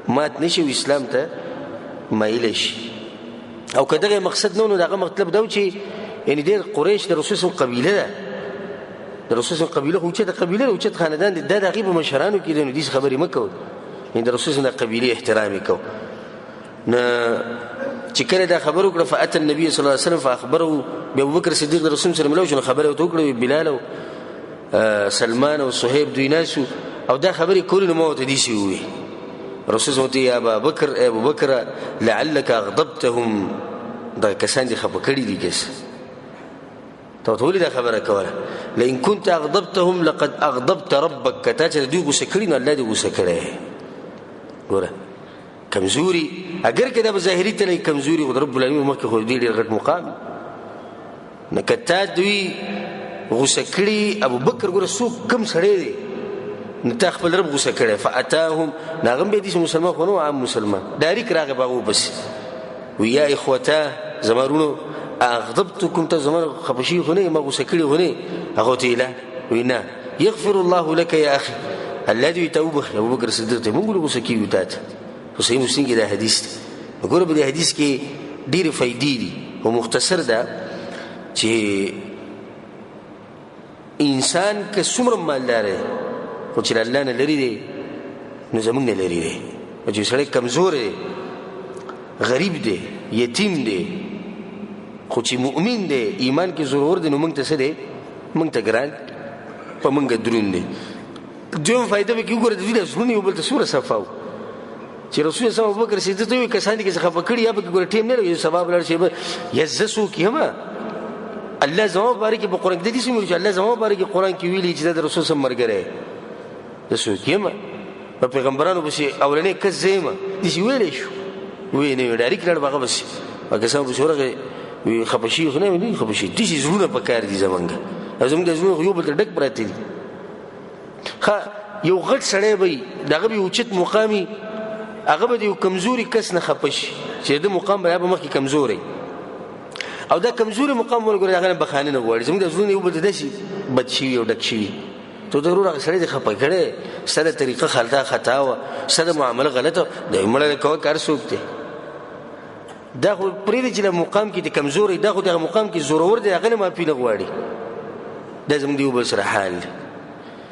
مات نه شي او اسلام ته مایل شي. او که دغه مقصد نه، نو دغه مطلب دا و چې یعنی ډېر قریش د رسول صلی قبیله ده، د رسول صلی قبیله خو اوچته قبیله ده، اوچت خاندان دی، دا د هغې په مشرانو کې دی، نو داسې خبرې مه کوئ، یعنی د رسول صلی د قبیلې احترام یې کوو. نه چې کله دا خبر وکړه، فأتى النبي صلى الله عليه وسلم فأخبره، بیا ابوبکر صدیق د رسول سره ملاو شو، نو خبره ورته وکړه، بلال او سلمان او صهیب دوی ناست او دا خبرې کولې، نو ما ورته داسې وویل. رسول صلی الله یا ابا بکر، ای ابو بکر، لعلک اغضبتهم، دا کسان دې خفه کړي دي، کس ته ورته ولې دا خبره کوله؟ لئن كنت اغضبتهم لقد اغضبت ربک، که تا چې دوی غوسه کړي نو الله دې غوسه کړی. ګوره کمزوري، اگر که دا په ظاهري تله کمزوري، خو د رب العالمین مخکې خو دوی ډېر غټ مقام. نو که تا دوی غوسه کړي، ابوبکر ګوره څوک کم سړی دی، نو تا خپل رب غوسه کړی. فاتاهم، نو هغه هم بیا داسې مسلمان خو نه و، عام مسلمان، ډایرک راغی په هغو پسې، وی یا اخوتا، زما وروڼو، اغضبتکم، تاسو زما خفه شوي خو نه یې، ما غوسه کړي خو نه یې؟ هغه ورته ویې وی نه، یغفر الله لک یا اخي، الله دې ته وبخښي. ابوبکر صدیق ته موږ ولې غوسه کېږو تا ته؟ په صحیح مسلم کې دا حدیث دی. ګوره په دې حدیث کې ډېرې فایدې دي، خو مختصر ده چې انسان که څومره مالدار دی، خو چې له الله نه لرې دی نو زموږ نه لرې دی. او چې سړی کمزوری دی، غریب دی، یتیم دی، خو چې مؤمن دی، ایمان کې زورور دی، نو موږ ته څه دی؟ موږ ته ګران، په موږ درون دی. دویم فایده به کې وګوره، د دوی لاسونه یو بل ته څومره صفا وو چې رسول الله ابوبکر صدیق ته وویل کسان دي که څه خفه کړي، یا پکې ګوره ټیم نه لري، سبا به لاړ شي، یا زه څوک یم؟ الله زما په باره کې په قرآن کې د دې څه ویلي چې الله زما په باره کې قرآن کې ویلي چې دا د رسول سم ملګری، زه څوک یم؟ په پیغمبرانو پسې اولنی کس زه یم، داسې ویلی شو؟ ویې نه وي، ډایرک لاړ به هغه پسې، هغه کسان پسې ورغی، وی خفه شوي خو نه وي، نه خفه شوي. داسې زړونه په کار دي زمونږ، او زمونږ د زړونو خو یو بل ته ډک پراته دي. ښه یو غټ سړی به وي، د هغه به یو اوچت مقام وي، هغه به د یو کمزوري کس نه خفه شي چې د ده مقام به به مخکې کمزوری، او دا کمزوري مقام ولګوره د هغه نه بخښنه نه غواړي. زموږ د زړونه یو بل ته داسې بد شوي او ډک شوي، ته ته وروره هغه سړی دې خفه کړی، ستا د طریقه خلطه خطا وه، ستا د معامله غلطه وه، دی مړه دی کوه کار څوک دی؟ دا خو پرېږدي چې له مقام کې د کمزوری، دا خو دغه مقام کې زورور دی، هغه نه معافي نه غواړي. دا زموږ د یو بل سره حال دی،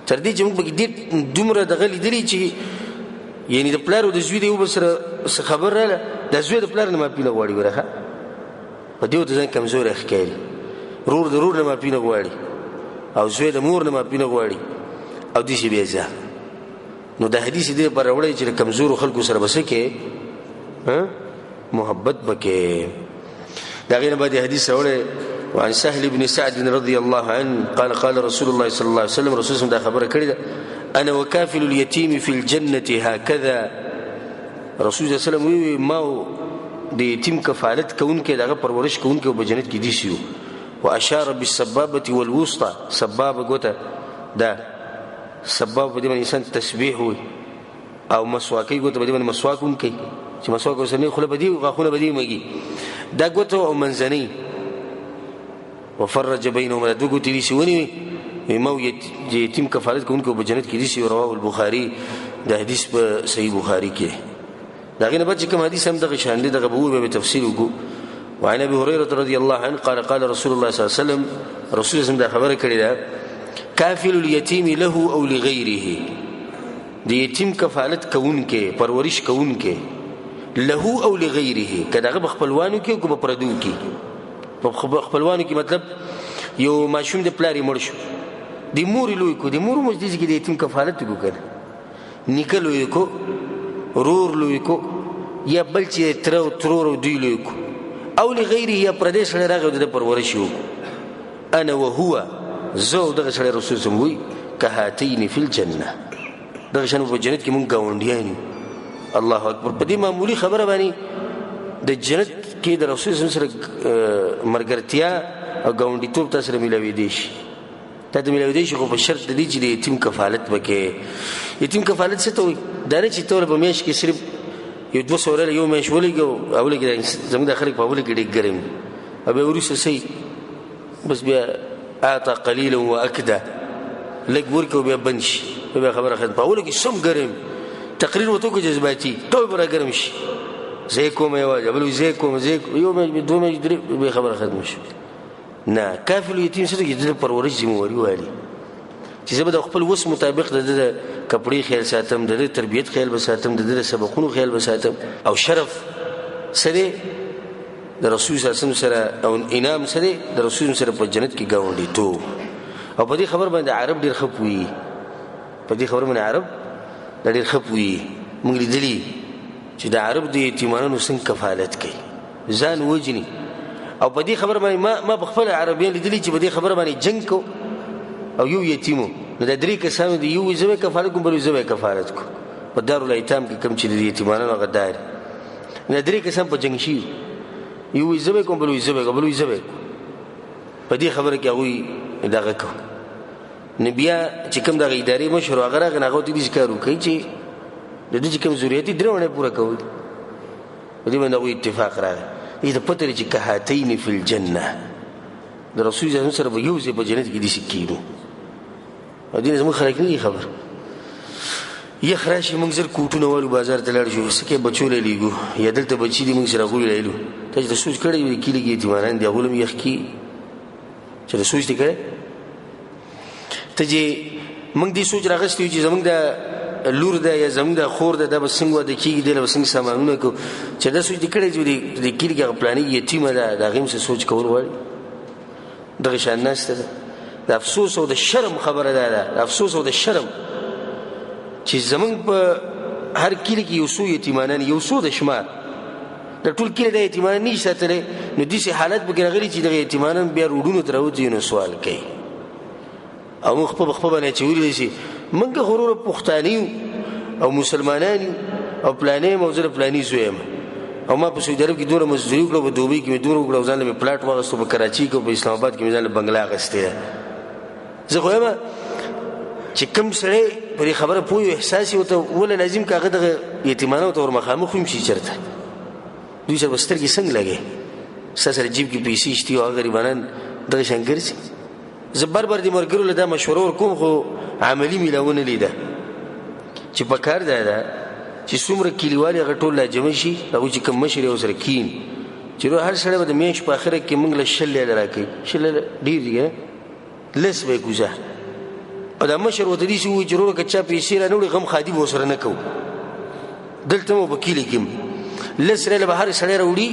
تر دې چې موږ پکې ډېر دومره دغه لیدلي چې یعنې د پلار او د زوی د یو بل سره څه خبر راغله، د زوی د پلار نه معافي نه غواړي. ګوره ښه، په دې ورته ځان کمزوری ښکاري، رور د رور نه معافي نه غواړي، او زوی د مور نه معافي نه غواړي، او داسې بیا ځه. نو د حدیث دې لپاره راوړی چې د کمزورو خلکو سره به څه کوې؟ محبت به کوې. د هغې نه بعد حدیث راوړی وعن سهل بن سعد رضي الله عنه قال قال رسول الله صلى الله عليه وسلم، رسول الله دا خبره کړې ده، انا وكافل اليتيم في الجنة هكذا. رسول الله صلى الله عليه وسلم وی ما د یتیم کفالت کوونکی، د هغه پرورش کوونکی په جنت کې دي سیو. واشار بالسبابة والوسطى، سبابه ګوته ده، سبابه په دې باندې انسان تسبیح وي، او مسواکي ګوته په دې باندې مسواک هم کوي، چې مسواک ورسره نه خوله به دې غاښونه به دې مږي، دا ګوته او منځنۍ. وفرج بینهما، دا دوه ګوتې داسې ونیوې، وایي ما د یتیم کفالت کوونکی په جنت کې داسې. رواه البخاري، د حدیث په صحیح بخاري کې. د هغې نه بعد چې کوم حدیث هم دغه شان دی، دغه به ووایو، بیا به تفصیل وکړو. وعن ابي هريره رضي الله عنه قال قال رسول الله صلى الله عليه وسلم، رسول الله دا خبره کړې ده، کافل اليتيم له او لغيره، د یتیم کفالت کوونکی، پرورش کوونکی، له او لغيره، که دغه په خپلوانو کې او که په پردو کې. په خپلوانو کې مطلب یو ماشوم د پلار یې مړ شو، د مور یې لوی کړو، د مور هم دې کې د یتیم کفالت وکړو که نه، نیکه لوی کو، رور لوی کو، یا بل چې تره او ترور او دوی لوی کو، او لغیره، یا پردی سړی راغی او د ده پرورش یې وکړو. انا وهو، زه او دغه سړی رسول صلی وایي کهاتین فی الجنه، دغه شان په جنت کې مونږ ګاونډیان یو. الله اکبر. په دې معمولي خبره باندې د جنت کې د رسول صلی سره مرګرتیا او ګاونډیتوب تاسو سره ملاوېدی شي، تا ته ملاوېدی شي، خو په شرط د دې چې د یتیم کفالت وکړې. یتیم کفالت څه ته وایي؟ دا نه چې ته ورله په میاشت کې صرف یو 200 ریاله یو میاشت ولېږه، او ولېږه، زموږ د خلک په اوله کې ډېر ګرم وي، او بیا وروسته څه بس بیا اعطا قلیلا واکدا، لږ ورکړه او بیا بند شي، بیا خبره ختم. په اوله کې سم ګرم تقریر ورته وکړه جذباتي، ټول به راګرم شي، زه یې کوم یوازې، بل وایي زه یې کوم، زه یې کوم، یو میاشت دوه میاشتې درې، بیا خبره ختمه شي. نه، کافل یتیم څه دی؟ د ده پرورش ذمهواري والي، چې زه به د خپل وس مطابق د ده د کپړې خیال ساتم، د ده تربیت خیال به ساتم، د ده د سبقونو خیال به ساتم. او شرف څه دی؟ د رسول صلی الله علیه وسلم سره، او انعام څه دی؟ د رسول سره په جنت کې ګاونډیتوب. او په دې خبر باندې عرب ډېر ښه پوهېږي، په دې خبر باندې عرب دا ډېر ښه پوهېږي. موږ لیدلي چې د عرب د یتیمانو څنګه کفالت کوي، ځان وژني. او په دې خبره باندې ما په خپله عربیان لیدلي چې په دې خبره باندې جنګ کو، او یو یتیمو، نو دا درې کسانو دی، یو زه به کفالت کوم، بل زه به کفالت کوم. په دارالایتام کې کوم چې د یتیمانو هغه دار، نو درې کسان په جنګ شي، یو زه به کوم، بل زه به کوم، بل زه به کوم. په دې خبره کې هغوی دغه کو. نو بیا چې کوم دغه ادارې مشر هغه راغی، هغه ته داسې کار وکړي چې د دې چې کوم ضرورت دي درې اونۍ پوره کوي. په دې باندې هغوی اتفاق راغی. دې ته پته لري چې کهاتین فی الجنه، د رسول الله سره به یو ځای په جنت کې داسې کېنو. او دې نه زموږ خلک نه دي خبر. یخ راشي موږ زر کوټونه والو، بازار ته لاړ شو، څه کې بچو له لېږو، یا دلته بچي دي موږ سره هغوی له تا چې د سوچ کړی وي کلي کې یتیمانان دي، هغوی هم یخ کي، چې د سوچ دې کړی ته چې موږ دې سوچ راغستی چې زموږ د لور ده یا زموږ د خور ده، دا به څنګه واده کېږي، دی له به څنګه سامانونه کوو، چې دا سوچ دې کړی چې د کلي کې هغه پلاني یتیمه ده، د هغې هم څه سوچ کول غواړي. دغه شان ناسته ده. د افسوس او د شرم خبره ده، ده د افسوس او د شرم چې زموږ په هر کلي کې یو څو یتیمانان، یو څو د شمار، د ټول کلي د یتیمانان نه شي ساتلی. نو داسې حالت پکې راغلي چې دغه یتیمانان بیا روډونو ته راوځي نو سوال کوي. او موږ خپل خپل باندې چې ولیدل شي، موږ خو وروره پښتانه یو او مسلمانان یو او پلانې یم او زه د پلاني زوی یم، او ما په سعودي عرب کې دومره مزدوري وکړه، په دوبۍ کې مې دومره وکړه، او ځان له مې پلاټ واخیستو، په کراچۍ کې او په اسلام آباد کې مې ځان له بنګله اخیستې ده. زه خو یم چې کوم سړی په دې خبره پوه احساس یې ورته وله لازم که هغه دغه یتیمانو ته ورمخامخ هم شي، چېرته دوی سره به سترګې څنګه لګې؟ ستا سره جیب کې پیسې شتي او هغه غریبانان دغه شان ګرځي. زه بر بر دې ملګرو له دا مشوره ورکوم، خو عملي مې لا ونه لیده چې په کار دا ده چې څومره کلیوال هغه ټول لا جمع شي، هغوی چې کوم مشر یې ورسره کښېني، چې هر سړی به د میاشت په اخره کې موږ له 20 ریاله راکوي، 20 ریاله ډېر دي که نه، لس به یې کوزه. او دا مشر ورته داسې ووایي چې وروره که چا پیسې رانه وړي غم ښادي به ورسره نه کوو، دلته مو په کلي کې لس ریاله به هر سړی راوړي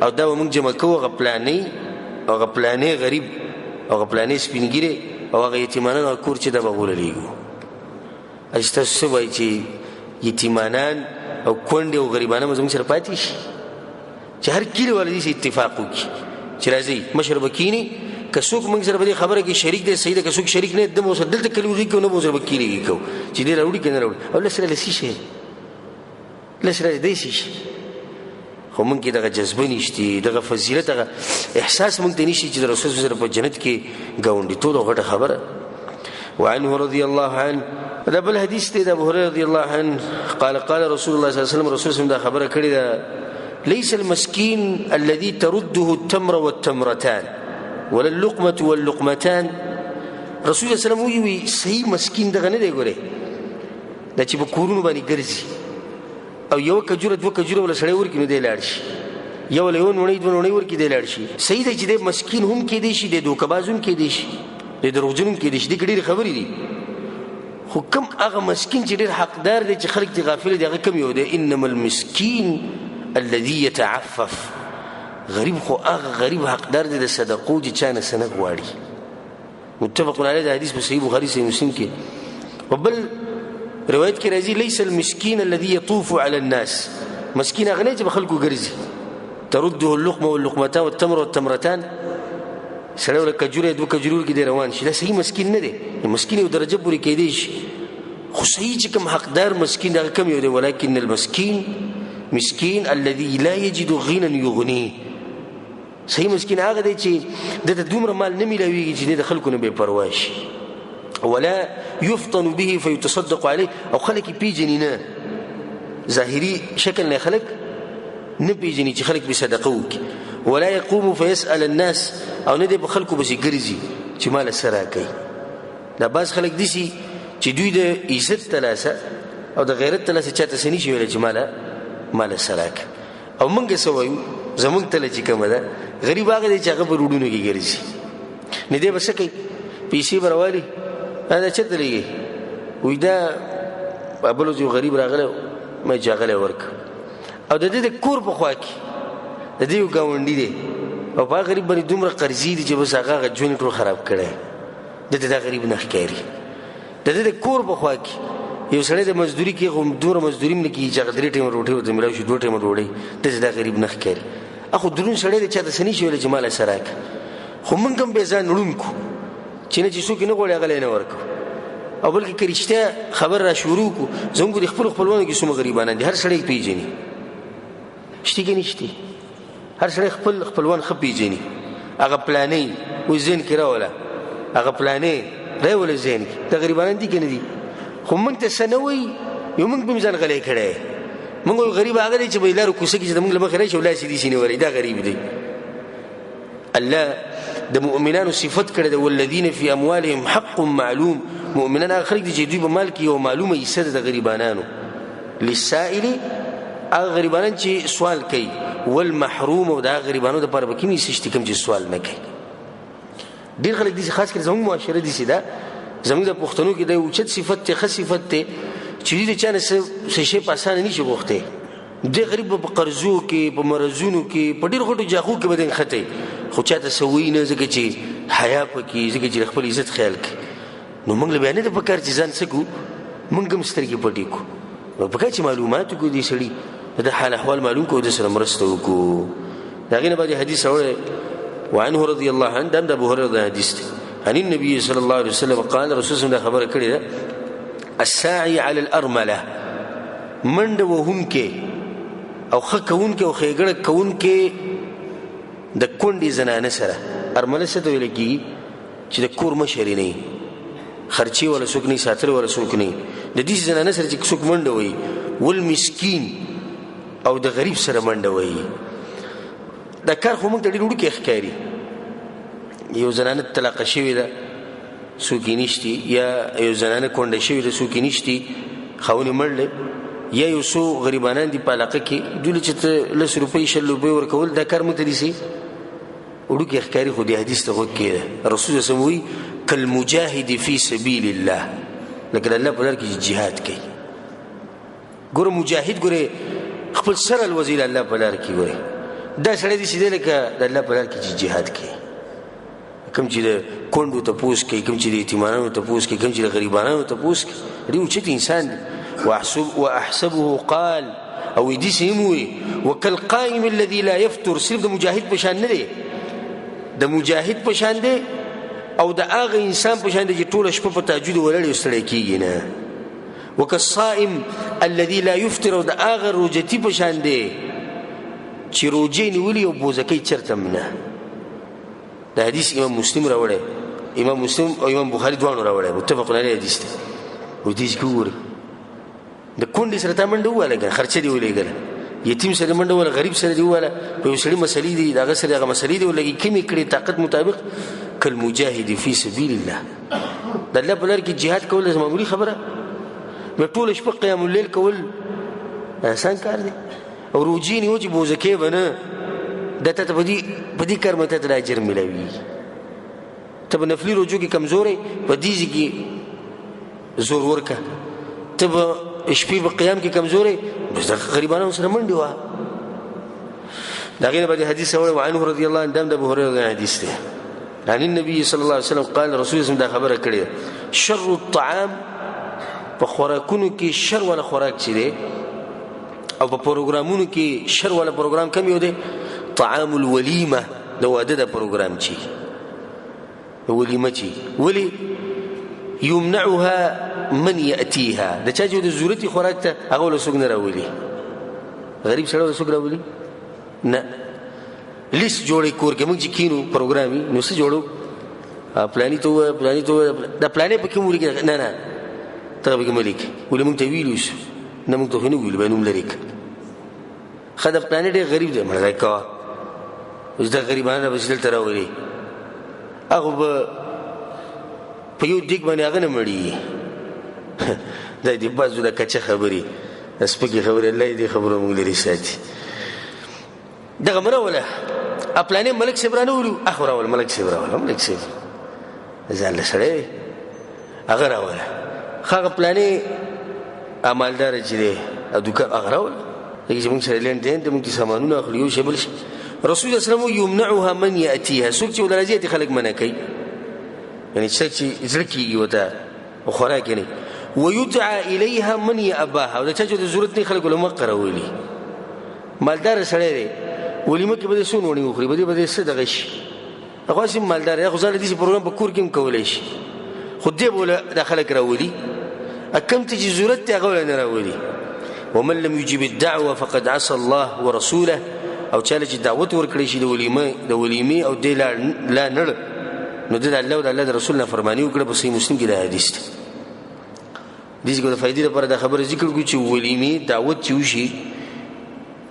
او دا به موږ جمع کوو، هغه پلانی او هغه پلانی غریب او هغه پلانی سپین ږیری او هغه یتیمانان هغه کور چې دا به هغو له لېږو. اجي تاسو څه وایئ چې یتیمانان او کونډې او غریبانان به زموږ سره پاتې شي؟ چې هر کلي والا دې اتفاق وکړي چې راځئ مشر به کښېني، که څوک موږ سره په دې خبره کې شریک دی صحیح ده، که څوک شریک نه دی به ورسره دلته کلي وږي کوو، نه به ورسره په کلي کې کوو چې دی راوړي که نه راوړي. او لس ریاله څه شی؟ لس ریاله دی څه شی؟ خو موږ کې دغه جذبه نشته، دغه فضیلت، دغه احساس موږ ته نشته چې د رسول سره په جنت کې ګاونډیتوب غټه خبره. وعنه رضي الله عنه، دا بل حدیث دی د ابو هريره رضی الله عنه قال قال رسول الله صلی الله علیه وسلم، رسول الله دا خبره کړې ده، ليس المسكين الذي ترده التمر والتمرتان ولا اللقمة واللقمتان. رسول الله صلی الله علیه وسلم وی صحیح مسکین دغه نه دی ګوره، دا چې په کورونو باندې ګرځي او یو کجوره دوه کجوره ولا سړی ورکړي نو دی لاړ شي، یو له یو نوڼۍ دوه نوڼۍ ورکړي دی لاړ شي. صحیح دی چې دی مسکین هم کېدی شي، دی دوکهباز هم کېدی شي، دی دروغجن هم کېدی شي، دې کې ډېرې خبرې دي. خو کوم هغه مسکین چې ډېر حقدار دی چې خلک ترې غافل دي، هغه کوم یو دی؟ انما المسکین الذي يتعفف. غریب خو هغه غریب حقدار دی د صدقو چې چا نه څه نه غواړي. متفق علیه، دا حدیث په صحیح بخاري صحیح مسلم کې. په بل روایت کې راځي ليس المسكين الذي يطوف على الناس، مسكين هغه نه چې په خلکو ګرځي، ترده اللقمه واللقمتان والتمر والتمرتان، سړی ورله کجوره دوه کجورې ورکړي دی روان شي، دا صحیح مسکین نه دی. مسکین یو درجه پورې کېدی شي، خو صحیح چې کوم حقدار مسکین دی هغه کوم یو دی؟ ولکن المسکین مسکین الذي لا يجد غنى يغنيه. صحیح مسکین هغه دی چې ده ته دومره مال نه میلاویږي چې دی د خلکو نه بې پروا شي، ولا يفطن به فيتصدق عليه، او خلک یې پېژني نه، ظاهري شکل نه خلک نه پېژني چې خلک پرې صدقه وکړي، ولا يقوم فيسأل الناس، او نه دی په خلکو پسې ګرځي چې ماله څه راکوي. دا بعض خلک داسې چې دوی د عزت تلاسه او د غیرت تلاسه چاته څه نشي ویلی چې ماله څه راکړه. او موږ څه وایو؟ زموږ تله چې کومه ده، غریب هغه دی چې هغه په روډونو کې ګرځي، نه دی به څه کوي؟ پیسې به راوالي، دا چېرته لېږي؟ وایي دا بل ورځ یو غریب راغلی ما یې چې هغه له ورکړه، او د دې د کور په خوا کې د دې یو ګاونډي دی، او په هغه غریب باندې دومره قرضې دي چې بس هغه هغه ژوند ټول خراب کړی، ده ته دا غریب نه ښکاري. د دې د کور په خوا کې یو سړی د مزدوري کوي، خو دومره مزدوري هم نه کېږي چې هغه 3 ټیمه روټۍ ورته میلاو شي، 2 ټیمه ډوډۍ، ده ته دا غریب نه ښکاري. اخو دروند سړی دی، چا ته څه نه شي ویلی چې ماله څه راکړه، خو موږ هم بیا ځان ړوند کړو چې نه چې څوک یې نه غواړي هغه له یې نه ورکوو. او بلکې که رښتیا خبر را شروع کړو، زموږ د خپلو خپلوانو کې څومره غریبانان دي، هر سړی یې پېژني، شتي که نشتي؟ هر سړی خپل خپلوان ښه پېژني. هغه پلانی اوس ذهن کې راوله، هغه پلانی راوله ذهن کې، دا غریبانان دي که نه دي؟ خو موږ ته څه نه وایي، یو موږ به هم ځان غلی کړی. موږ وایو غریب هغه دی چې په لارو کوڅه کې چې د موږ له مخې راشي او لاس یې داسې نیولی، دا غریب دی. الله د مؤمنانو صفت کړی دی، والذین فی اموالهم حق معلوم. مؤمنان هغه خلک دي چې دوی په مال کې یو معلومه حصه ده د غریبانانو، للسائل هغه غریبانان چې سوال کوي، والمحروم، او د هغه غریبانو دپاره به کومې حصې شته کوم چې سوال نه کوي. ډېر خلک داسې، خاص کر زموږ معاشره داسې ده، زموږ د پښتنو کې دا یو اوچت صفت دی، ښه صفت دی چې دوی د چا نه څه شی په اسانه نه شي غوښتی. دی غریب به په قرضو کې، په مرضونو کې، په ډېرو غټو جاخو کې به دی نښتی، خو چا ته څه وایي نه، ځکه چې حیا پکې، ځکه چې د خپل عزت خیال کوي. نو موږ له بیا نه ده په کار چې ځان څه کړو، موږ هم سترګې پټې کړو، نو په کار چې معلومات وکړو دې سړي د حال احوال معلوم کړو، د سره مرسته وکړو. د هغې نه بعد حدیث راوړی وعنه رضی الله عنه، دا هم د ابو هريره د حدیث دی، عن النبي صلى الله عليه وسلم قال، رسول الله خبره کړې ده، الساعي على الأرملة، منډه وهونکی او ښه کوونکی او ښېګڼه کوونکی د کونډې زنانه سره. ارمله څه ته ویل کېږي؟ چې د کور مشر یې نه وي، خرچې والا څوک نه وي، ساتلو والا څوک نه وي، د دې زنانه سره چې څوک منډه وهي، والمسکین او د غریب سره منډه وهي. دا کار خو موږ ته ډېر وړوکی ښکاري. یو زنانه طلاقه شوې ده، څوک یې نشتي، یا یو زنانه کونډه شوې ده، څوک یې نشتي، خاوند یې مړ دی، یا یو څو غریبانان دي په علاقه کې، دوی له چې ته 10 روپۍ 20 روپۍ ورکول، دا کار موږ ته داسې وړوکی ښکاري. خو دې حدیث ته غوږ کښېږده. رسول الله صلی الله علیه وسلم وایي کالمجاهد فی سبیل الله، لکه د الله په لار کې چې جهاد کوي. ګوره مجاهد ګوره خپل سر الوزي د الله په لار کې، ګوره دا سړی داسې دی لکه د الله په لار کې چې جهاد کوي. کوم چې د کونډو تپوس کوي، کوم چې د یتیمانانو تپوس کوي، کوم چې د غریبانانو تپوس کوي، ډېر اوچت انسان دی. واحسبه قال، او داسې هم وایي وکالقائم الذي لا يفتر. صرف د مجاهد په شان نه دی، د مجاهد په شان دی او د هغه انسان په شان دی چې ټوله شپه په تهجد ولاړ وي، ستړی کېږي نه. وکالصائم الذي لا يفطر، او د هغه روژتي په شان دی چې روژې نیولي او بوزکۍ چېرته هم نه. دا حدیث امام مسلم راوړی، امام مسلم او امام بخاري دواړو راوړی، متفق علیه حدیث دی. او دې کې وګورئ، د کونډې سره تا منډه ووهله که نه، خرچه دې ولېږله، یتیم سره منډه ووهله، غریب سره دې ووهله، په یو سړي مسلې دي، د هغه سره هغه مسلې دې ولګي، کمې کړې طاقت مطابق. کالمجاهد فی سبیل الله، د الله په لار کې جهاد کول داسې معمولي خبره، بیا ټوله شپه قیام اللیل کول اسان کار دی. او روژې نیو چې بوزکې به نه، دا تا ته په دې کار به تا ته د اجر میلاویږي. ته به نفلي روژو کې کمزوری، په دې ځای کې زور ورکړه. ته به شپې په قیام کې کمزوری، بس د غریبانو سره منډې وه. د هغې نه بعد حدیث راوړی وعنه رضی الله عنه، د ابو هريره رضی حدیث دی، عن النبي صلى الله عليه وسلم قال، رسول الله دا خبره کړې، شر الطعام، په خوراکونو کې شر والا خوراک چې دی، او په پروګرامونو کې شر والا پروګرام کم یو دی، طعام الولیمه، د واده د پروګرام چې ولیمه چې ولی یمنعها من یاتیها، د چا چې د ضرورتي خوراک ته هغه له څوک نه راولي، غریب سړی له څوک راولي نه. لیست جوړې کور کې موږ چې کینو پروګرامي، نو څه جوړو، پلانی ته ووایه، پلانی ته ووایه، دا پلانی پکې مو ولیکه، نه نه ته پکې مه لیکې، ولې موږ ته ویلي شو، نه موږ ته خو نه ویلي، بیا نوم لرې کړه. ښه دا پلانی ډېر غریب دی، مړه کوه، اوس دا غریبانه به چې دلته راولي، هغه به په یو دیګ باندې هغه نه مړېږي. دا دې بعضو د کچه خبرې، د سپکې خبرې، الله دې خبرو موږ لرې ساتي. دغه مه راوله، پلانې ملک صاحب رانه ولو، اخو راوله، ملک صاحب راوله، ملک صاحب ځان له سړی هغه راوله. ښه هغه پلانې مالدار چې دی دوکان هغه راوله، لکه چې موږ سره لین دین دی، موږ ترې سامانونه اخلو، یو شی بل شی. رسول الله صلی الله علیه وسلم یمنعها من یاتیها، څوک چې ورته راځي خلک منع کوي، یعنې څوک چې زړه کېږي ورته او خوراک یې نه. ویدعا الیها من یاباها، او د چا چې د ضرورت نه خلک له مخه راولي. مالدار سړی دی، ولیمه کې به دې څو نوڼې وخوري، به دې به دې څه دغه شي، هغه هسې مالدار دی، خو ځان له داسې پروګرام په کور کې هم کولی شي، خو دې به له دا خلک راولي، کوم ته چې ضرورت دی هغه وله نه راولي. ومن لم يجب الدعوة فقد عصى الله ورسوله، او چا له چې دعوت ورکړی شي د ولیمې او دی لا نړ، نو ده د الله او د الله د رسول نافرماني وکړه. په صحیح مسلم کې دا حدیث دی. دې ځای کې د فایدې لپاره دا خبره ذکر کړو چې ولیمې دعوت چې وشي،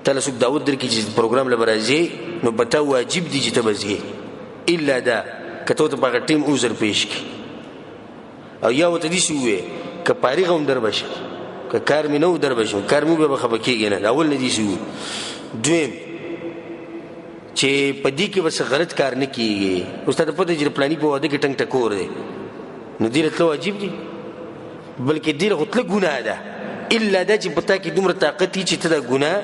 ته له څوک دعوت درکړي چې پروګرام له به راځې، نو په تا واجب دي چې ته به ځې، الا دا که ته ورته په هغه ټایم عذر پېښ کړي، او یا ورته داسې ووایې که فارغ هم در به شم، که کار مې نه و در به شم، کار مې بیا به خفه کېږي نه، اول نه داسې ووایي. دویم چې په دې کې به څه غلط کار نه کېږي. اوس تا ته پته چې د پلاني په واده کې ټنګ ټکور دی، نو دې له تله واجب دي، بلکې دې له خو تله ګناه ده، الا دا چې په تا کې دومره طاقت وي چې ته دا ګناه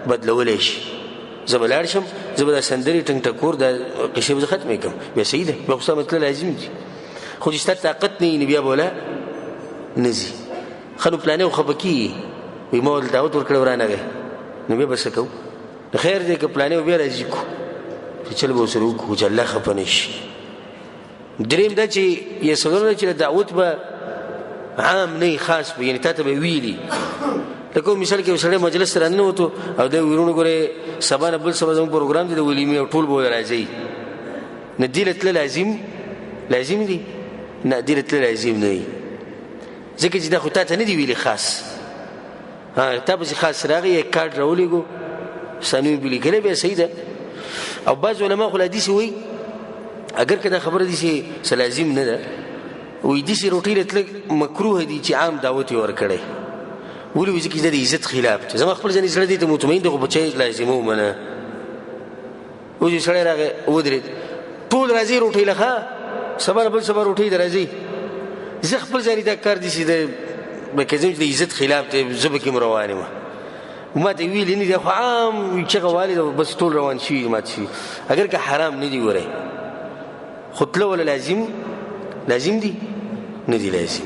بدلولی شي. زه به لاړ شم، زه به دا سندرې ټنګ ټکور دا قصې به زه ختمې کړم، بیا صحیح ده، بیا خو ستا تله لازم دي. خو چې ستا طاقت نه وي نو بیا به ولا نه ځي. ښه نو پلانی خو خفه کېږي، وایي ما ورته دعوت ورکړی ورانغی، نو بیا به څه کوو؟ خیر دی که پلانی بیا راځي کو چې چل به ورسره وکړو چې الله خفه نه شي. دریم دا چې یې څلورم دا چې دعوت به عام نه خاص به، یعنې تا ته به ویلي. لکه مثال کې یو سړی مجلس ته راننوتو او دی وروڼو ګورې سبا نه بل سبا زموږ پروګرام دی د ولیمې او ټول به راځئ، نو دې له تله لازم دي؟ نه، دې له تله لازم نه دی. ځکه چې دا خو تا ته نه دی ویلي خاص، ها تا پسې خاص راغی، یې کارډ راولېږو، سانوی پې لیکلی، بیا صحیح ده. او بعض علما خو لا داسې وایي، اګر که دا خبره داسې څه لازم نه ده، وایي داسې روټۍ له تلل مکروه دي چې عام دعوت یې ورکړی. ولې؟ وایي ځکه چې دا د عزت خلاف دی. زما خپل ځاني زړه دې ته مطمئن دی، خو په چا یې لازمه ومنه. اوس یو سړی راغی ودرېد، ټول راځي روټۍ له، ښه سبا نه بل سبا روټۍ ته راځي. زه خپل ځاني دا کار داسې دی لکه زه چې د عزت خلاف دی، زه به کې هم روان یم. ما ته ویلي نه دي، خو عام چغه والي ده، بس ټول روان شوي دي، مات شوي. اګر که حرام نه دي ګورئ، خو تله وله لازم، لازم دي نه دي لازم.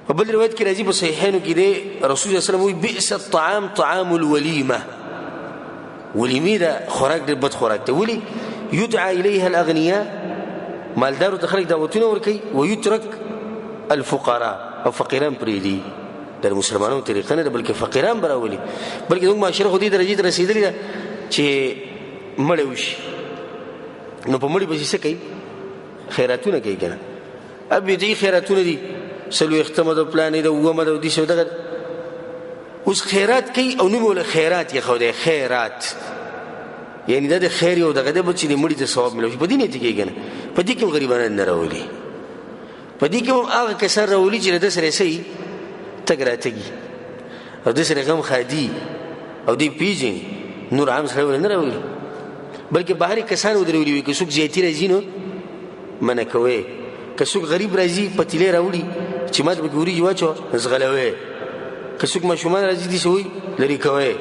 په بل روایت کې راځي په صحیحینو کې دی، رسول الله صلی الله علیه وسلم وایي بئس الطعام طعام الولیمه. ولیمې دا خوراک ډېر بد خوراک دی. ولې؟ یدعى الیها الاغنیاء، مالدارو ته خلک دعوتونه ورکوي، ویترک الفقراء، او فقیران پرېږدي. دا د مسلمانانو طریقه نه ده، بلکې فقیران به راولي. بلکې زموږ معاشره خو دې درجې ته رسېدلې ده چې مړی وشي نو په مړي پسې څه کوي؟ خیراتونه کوي که نه؟ ابي دې خیراتونه دي، څلوېښتمه ده، پلانې ده، اوومه ده، داسې دغه اوس خیرات کوي او نوم یې ورله خیرات ایښودی. خیرات یعنی دا د خیر یو دغه دی چې د مړي ته ثواب میلاو شي. په دې نیت کېږي که نه؟ په دې کې هم غریبانان نه راولي، په دې کې هم هغه کسان راولي چې له ده سره یې تګ راتګي او ده سره غم ښادي او دی پېژني. نور عام سړی ولې نه راولي، بلکې بهري کسان ودرولي وي. که څوک زیاتي راځي نو منع کوي، که څوک غریب راځي پتیلې راوړي چې ماته پکې وریجې واچوه ځغلوي، که څوک ماشومان راځي داسې وایي لرې کوي.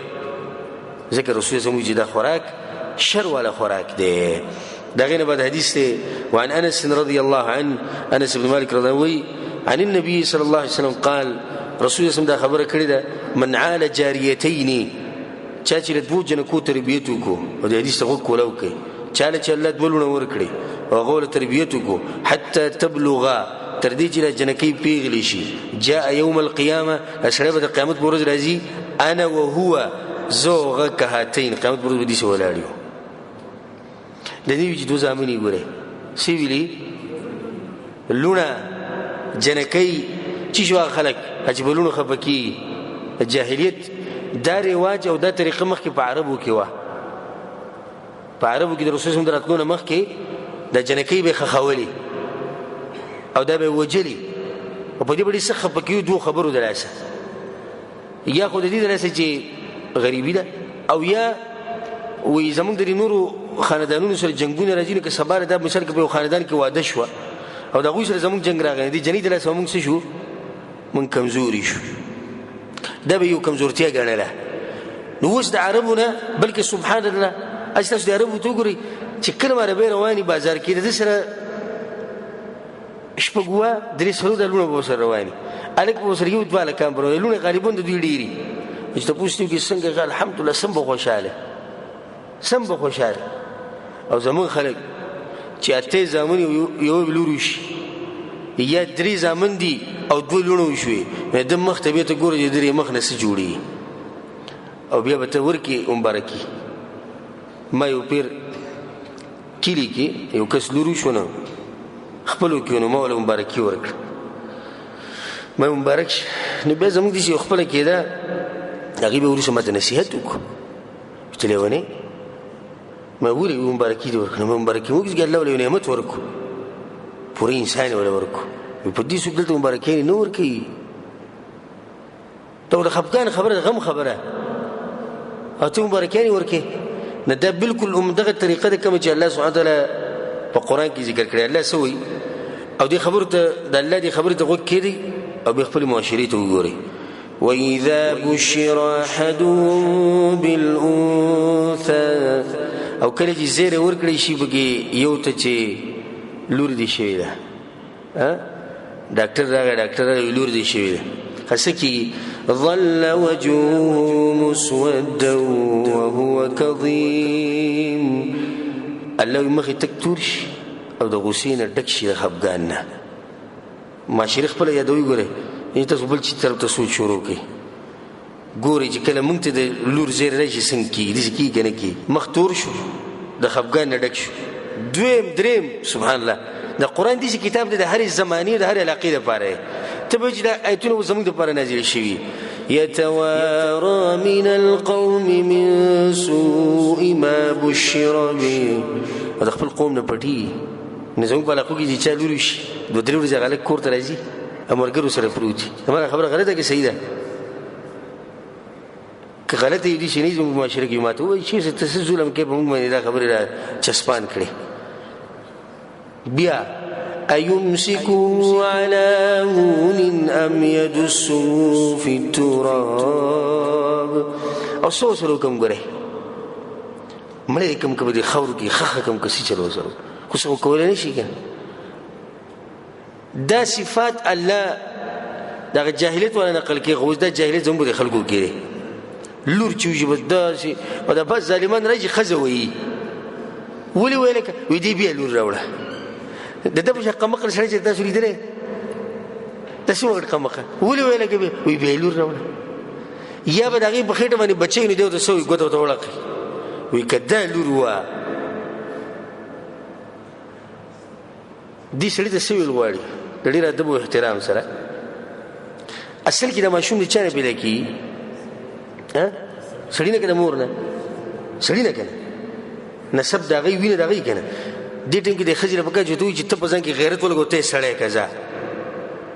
ځکه رسول الله چې دا خوراک شر والا خوراک دی. دا غینه بعد حدیث دی، وعن انس رضی الله عنه، انس بن مالک رضی الله عنه عن النبي صلى الله عليه وسلم قال، رسول الله دا خبره کړې ده، من عال جاریتین، چا چې له دوو جنکو تربیت وکړو، او د حدیث ته غوږ کولاو کوي، چا له چې الله دوه لوڼه ورکړي او هغه له تربیت وکړو حتی تبلغا، تر دې چې دا جنکۍ پیغلې شي، جاء یوم القیامه، دا سړی به د قیامت په ورځ راځي، انا وهو، زه او هغه کهاتین، قیامت په ورځ به داسې ولاړ یو. د دې چې دوه زامن یې ګورئ څه ویلي، لوڼه جنکۍ چې شو هغه خلک چې په لوڼو خفه کېږي. جاهلیت دا رواج او دا طریقه مخکې په عربو کې وه. په عربو کې د رسول الله د راتلو نه مخکې د جنکۍ به ښخولې او دا به وژلې، او په دې به ډېر سخت خفه کېږي. دوو خبرو د لاسه، یا خو د دې د لاسه چې غریبي ده، او یا وایي زموږ د نورو خاندانونو سره جنګونه راځي، نو که سبا دا مثال که په یو خاندان کې واده شوه او د هغوی سره زموږ جنګ راغی، دې جنۍ د لاسه موږ څه شو، موږ کمزوري شو. دا به یو کمزورتیا ګڼله. نو اوس د عربو نه، بلکې سبحان الله، هسې تاسو د عربو ته وګورئ چې کله عربی رواني بازار کې د ده سره شپږ اووه درې څلور دا لوڼه به ورسره رواني، هلک به ورسره یو دوه هلکان به روان، لوڼه غالباً د دوی ډېري. چې تپوس ترې وکړي څنګه، الحمدلله سم به خوشحاله، سم به خوشحاله. او زموږ خلک چې اته زامن یو لور وشي یا درې زامن دي او دوه لوڼه وشوي، نو د مخ ته بیا ته ګوره چې درې مخ نه څه جوړېږي، او بیا به ته ورکې مبارکي. ما یو پیر کلي کې یو کس لور وشو، نو خپلو کې نو ما ورله مبارکي ورکړه، ما مبارک شه. نو بیا زموږ داسې یو خپله کېده، هغې بیا وروسته ما ته نصیحت وکړو چې لېونی ما ولې مبارکي دې ورکړه؟ ما مبارکي وکړه چې الله ولې یو نعمت ورکړو، پوره انسان یې ولې ورکړو. په دې څوک دلته مبارکي نه ورکوي. ته د خفګان خبره، د غم خبره، او ته مبارکیانې ورکې. نه، دا بالکل همدغه طریقه ده کومه چې الله سبحانه وتعالی په قرآن کې ذکر کړې. الله څه وایي؟ او دې خبرو ته د الله دې خبرې ته غوږ کښېږدئ او بیا خپلې معاشرې ته وګورئ. وإذا بشر أحدهم بالأنثى، او کله چې زیری ورکړی شي پکې یو ته چې لور دې شوې ده، ډاکټر راغی، ډاکټر راغی، لور دې شوې ده، څه کېږي؟ ظل وجهه مسودا وهو کظیم. الله وایي مخ یې تک تور شي او د غوسې نه ډک شي، د خفګان نه. معاشرې خپله یادوي، ګورئ تاسو بل چې طرف ته سوچ شروع کړئ، ګورئ چې کله موږ ته د لور زیری راشي څنګه کېږي، داسې کېږي که نه کېږي؟ مخ تور شو، د خفګان نه ډک شو. دویم، دریم، سبحان الله، د قرآن داسې کتاب دی د هرې زمانې د هرې علاقې دپاره. ته به چې دا ایتونه اوس زموږ دپاره نازل شوي. يتوارى من القوم من سوء ما بشر به. او د خپل قوم نه پټي. نو زموږ په علاقو کې چې چا لور شي، دوه درې ورځې هغه هلک کور ته راځي او ملګرو سره پروت وي. زما خبره غلطه که صحیح ده؟ که غلطه یې دي چې نه زموږ معاشره کې ماته ووایي چې ته څه ظلم کوې په موږ باندې دا خبرې را چسپان کړې. بیا أيمسكه على هون أم يدسه في التراب. او څه ورسره وکړم ګورې، مړی یې کړم که په دې خاورو کې ښخه کړم که څه چل ورسره، خو څه خو کولی نه شي که نه. دا صفات الله دغه جاهلیت والا نقل کوي، خو اوس دا جاهلیت زموږ په خلکو کې دی. لور چې وشي بس داسې او دا بس ظالمان راځي ښځه وایي، ولې ویله که وایي دې بیا لور راوړه. د ده په شان قمقل سړی چې تاسو لیدلی، تاسو څومره غټ قمقل، ولې ویله که وایي بیا لور راوړه. یا به د هغې په خېټه باندې بچی نو دی ورته څه وایي، ګوته ورته وړقي، وایي که دا لور وه دې سړي ته څه ویل غواړي د ډېر ادب او احترام سره. اصل کې د ماشوم د چا نه پیدا کېږي؟ سړي نه که د مور نه؟ سړي نه که نه، نسب د هغوی وینه د هغوی که نه. دې ټیم کې د ښځې له پکار چې ته وایي چې ته په ځان کې غیرت ولګوه، ته یې سړی که ځه.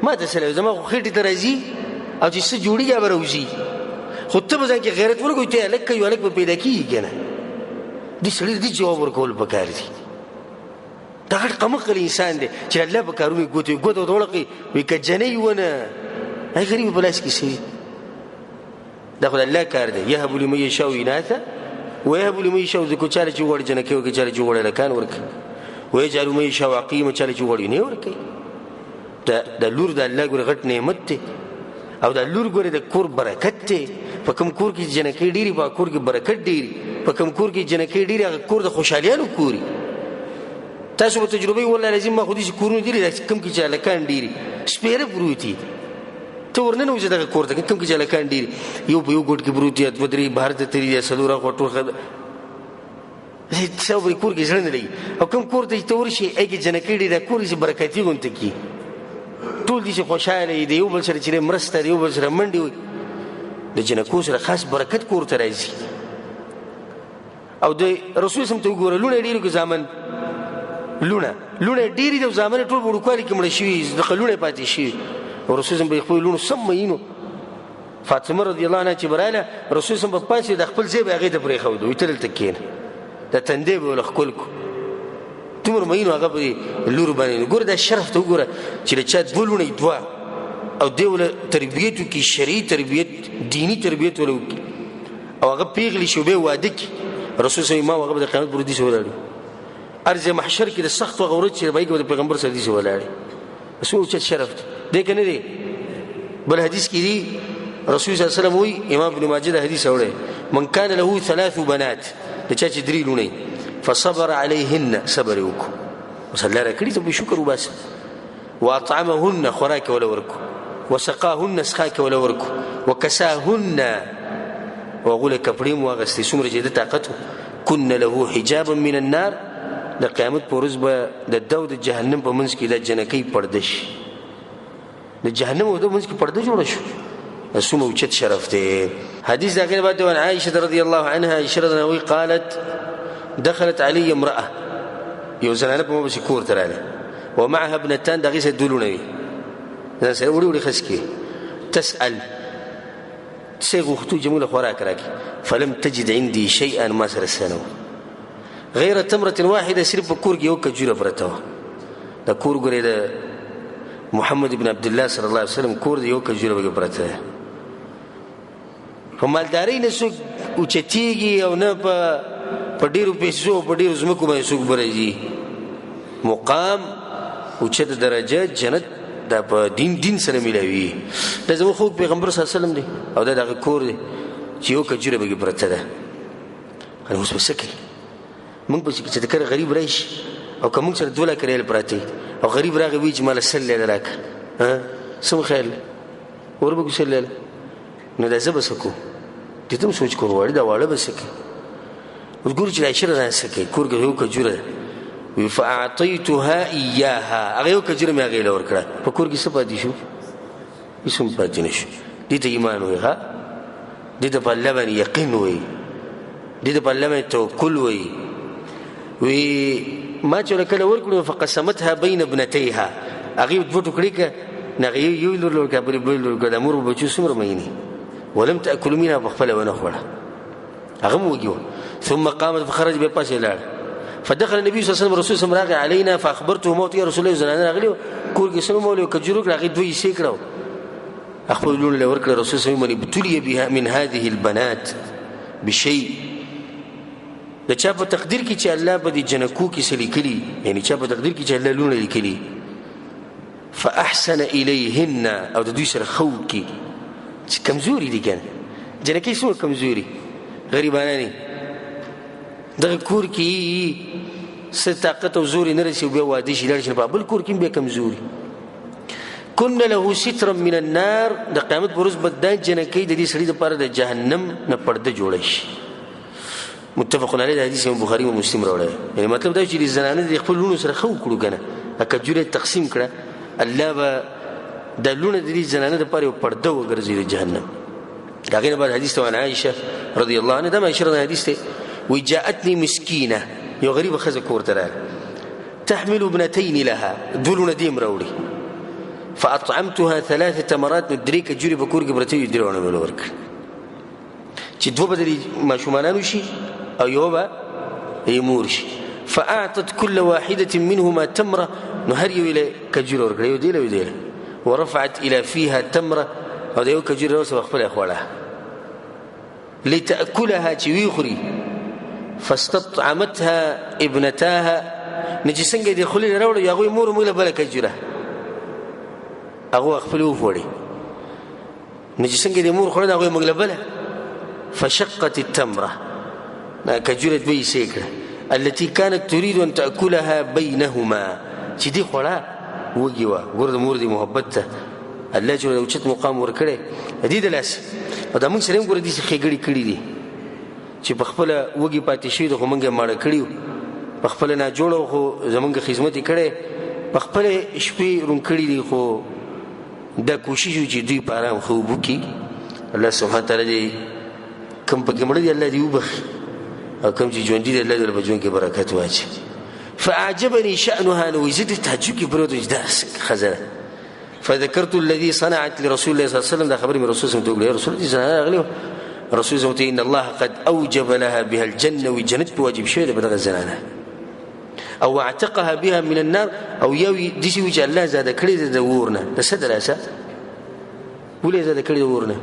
ما ته سړی زما خو خېټې ته راځي او چې څه جوړېږي هغه به راوځي، خو ته په ځان کې غیرت ولګوې، ته یې هلک که یو هلک به پیدا کېږي که نه. دې سړي له دې جواب ورکول پکار دي. دا غټ قمقل انسان دی چې الله په کارونو کې ګوتې ګوته ورته وړقي، وایي که جنۍ ونه هغه غریب په لاس کې څه وي. دا خو د الله کار دی. یهب لمن یشاء اناثا ویهب لمن یشاء ذکور. چا له چې وغواړي جنکۍ ورکوي، چا له چې وغواړي هلکان ورکوي. ویجعل من یشاء عقیما، چا له چې وغواړي نه ورکوي. د لور د الله ګورې غټ نعمت دی، او د لور ګورې د کور برکت دی. په کوم کور کې جنکۍ ډېرې، په کور کې برکت ډېر. په کوم کور کې جنکۍ ډېرې، هغه کور د خوشحالیانو کور. تاسو به تجربه والله العظیم ما خو داسې کورونه دي لیدل کوم کې چې هلکان ډېر سپېره پروت دي. ته ورننوځې دغه کور ته کوم کې چې هلکان ډېر، یو په یو ګوټ کې پروت دي، دوه درې بهر ته تللي دي، څلور هاخوا ټول څه په کور کې زړه نه لګي. او کوم کور ته چې ته ورشې هغې کې جنکۍ ډېرې، دا کور داسې برکتي غونته کړي، ټول داسې خوشحاله وي، د یو بل سره چې مرسته، د یو بل سره منډې وي. د جنکو سره خاص برکت کور ته راځي. او د رسول سم ته وګوره، لوڼه ډېرې که زامن؟ لوڼه ډېرې دي او زامن ټول په وړوکوالي کې مړه شوي، دغه لوڼه پاتې شوي. او رسول سم به یې خپلو لوڼو سم مئینو. فاطمه رضی الله عنها چې به راغله، رسول سم به پاڅېد، د خپل ځای به هغې ته پرېښود، وایي ته دلته کښېنه، د تندی به یې ورله ښکل کړو. دومره مئینو هغه په لور باندې. ګوره دا شرف ته وګوره چې له چا دوه لوڼه دوه، او دی ورله تربیت وکړي، شرعي تربیت، دیني تربیت ورله وکړي، او هغه پېغلې شي بیا واده کړي. رسول صلی الله علیه وسلم هغه به د قیامت پر ورځ داسې ولاړ وي. ارض محشر کې د سختو هغه ورځ چې به د پیغمبر سره داسې ولاړ وي. څو اوچت شرف دی، دی که نه دی؟ بل حدیث کې دی رسول صلی الله علیه وسلم وایي، امام ابن ماجه دا حدیث اوړی، من کان له ثلاث بنات، د چا چې درې لوڼې، فصبر علیهن، صبر یې وکړو، اوس الله راکړي ته په شکر وباسه، واطعمهن، خوراک یې وله ورکړو، وسقاهن، څښاک یې وله ورکړو، وکساهن، او هغو له کپړې هم واغستې، څومره چې د طاقت و، کن له حجابا من النار، د قیامت په ورځ به د ده او د جهنم په منځ کې دا جنکۍ پرده شي. د جهنم او د منځ کې پرده جوړه شو. دا څومره اوچت شرف دی. حدیث د هغې نه بعد دی، عن عائشة رضی الله عنها، عائشة رضی الله عنها قالت دخلت علی امرأة، یو زنانه په ما پسې کور ته راغله، ومعها ابنتان، د هغې سره دوه لوڼه وې، ځان سره وړې وړې ښځکې، تسأل، څه یې غوښتو چې موږ له خوراک راکړي، فلم تجد عندي شیئا، ما سره څه نه وو غیر تمرة واحدة، صرف په کور کې یو کجوره پرته وه. د کور ګورې د محمد بن عبدالله صلی الله علیه وسلم کور دی، یو کجوره پکې پرته ده. په مالدارۍ نه څوک اوچتېږي او نه په ډېرو پیسو او په ډېرو ځمکو باندې څوک برځي. مقام اوچته درجه جنت دا په دین سره ملاوي. دا زموږ خوږ پیغمبر صلی الله علیه وسلم دی، او دا دغه کور دی چې یو کجوره پکې پرته ده. نو اوس به څه کوي؟ موږ به چې د کره غریب راشي او که موږ سره دوه لکه ریال پراته وي، او غریب راغی وایي چې ماله سل ریاله راکړه، څه مو خیال دی؟ ور به کړو سل ریاله؟ نو دا زه به څه کوم؟ دې ته هم سوچ کول غواړي، دا واړه به څه کوي؟ اوس ګورو چې دا عایشه رضی څه کوي. کور کې یو کجوره ده، وایي فاعطیتها ایاها، هغه یو کجوره مې هغې له ورکړه. په کور کې څه پاتې شو؟ هېڅ هم پاتې نه شو. دې ته ایمان وایي، ښه، دې ته په الله باندې یقین وایي، دې ته په الله باندې توکل وایي. وی ما چې له کله ورکړو فقسمتها بین ابنتیها، هغې دوه ټوکړې که نه، هغې یو لور له ورکړه، بلې بل لور ورکړه، د مور بچو څومره مینې، ولم تأکل منها، په خپله ونه خوړه، هغه هم وږي وه. ثم قامت فخرج، بیا پاسې لاړ. فدخل النبي صلى الله عليه وسلم، رسول سم راغی علينا فاخبرته موت، يا رسول الله زنانه راغلی کور کې سره مولوي کجورو کړه، هغې دوه حصې کړه، خپل لوڼو له ورکړه. رسول صلی الله علیه وسلم ابتلي بها من هذه البنات بشيء، د چا په تقدیر کې چې الله په دې جنکو کې څه لیکلي، یعنی چا په تقدیر کې چې الله لوڼه لیکلي، فأحسن إليهن، او د دوی سره ښه وکړي چې کمزوري دي که نه، جنکۍ څومره کمزوري غریبانانې، دغه کور کې څه طاقت او زور یې نه رسي، بیا واده شي لاړ شي، په بل کور کې هم بیا کمزوري. کن له سترا من النار، د قیامت پر ورځ به دا جنکۍ د دې سړي دپاره د جهنم نه پرده جوړه شي. متفق علیه، د حدیث بخاري او مسلم راوړی. یعنی مطلب دا چې د زنانه د خپل لوڼو سره ښه وکړو که نه، کجورې تقسیم کړه، الله به د لوڼه د دې زنانه دپاره یو پرده وګرځوي د جهنم. د هغې نه بعد حدیث ته عن عائشه رضی الله عنها، دا عائشه رضی حدیث دی، وی جاءتني مسکینه، یو غریبه ښځه کور ته راغله، تحمل ابنتین لها، دوه لوڼه دې هم راوړي، فاطعمتها ثلاث تمرات، نو درې کجورې په کور کې پرتې وې، درې واړه مې له ورکړې، چې دوه به د ماشومانانو شي او یوه به یې مور شي. فأعطت كل واحدة منهما تمرة، نو هر یو یې له کجوره ورکړه، یو دې له یو دې له، ورفعت إلى فيها تمرة، او د یو کجوره راوسته خپله خوړه، لتأكلها چې ویې خوري. فاستطعمتها ابنتاها، نو چې څنګه دې خولې له راوړو، هغوی مور موږ له بله کجوره، هغو خپلې وخوړې، نو چې څنګه دې مور خوړه، هغوی موږ له بله. فشقت التمرة، کجوره دوه حصې کړه، التي كانت تريد أن تأكلها بينهما، چې دې خوړه وږي وه. ګوره د مور دې محبت ته الله چې اوچت مقام ورکړی دې د لاسه. او دا موږ سره هم ګوره داسې ښېګړې کړي دي چې په خپله وږي پاتې شوي دي، خو موږ یې ماړه کړي، په خپله ناجوړه خو زموږ خدمت یې کړی، په خپله شپې روڼ کړي دي، خو دا کوشش وي چې دوی په ارام خوب وکړي. الله سبحانه وتعالی دې کوم پکې مړه دي الله دې وبخښي، او کوم چې ژوندي دي الله دې په ژوند کې برکت واچوي. فأعجبني شأنها، نو زه دې تعجب کې پروت وم چې دا ښځه ده. فذكرت الذي صنعت لرسول الله صلى الله عليه وسلم، دا خبرې مې رسول صلی الله علیه وسلم ته وکړې، رسول الله زنانه راغلې وه. رسول صلی الله علیه وسلم ان الله قد اوجب لها بها الجنة، وي جنت په واجب شوې ده په دغه زنانه، او اعتقها بها من النار، او یو داسې وي چې الله زاده کړې ده د اور نه، د څه د لاسه ولې زاده کړې د اور نه؟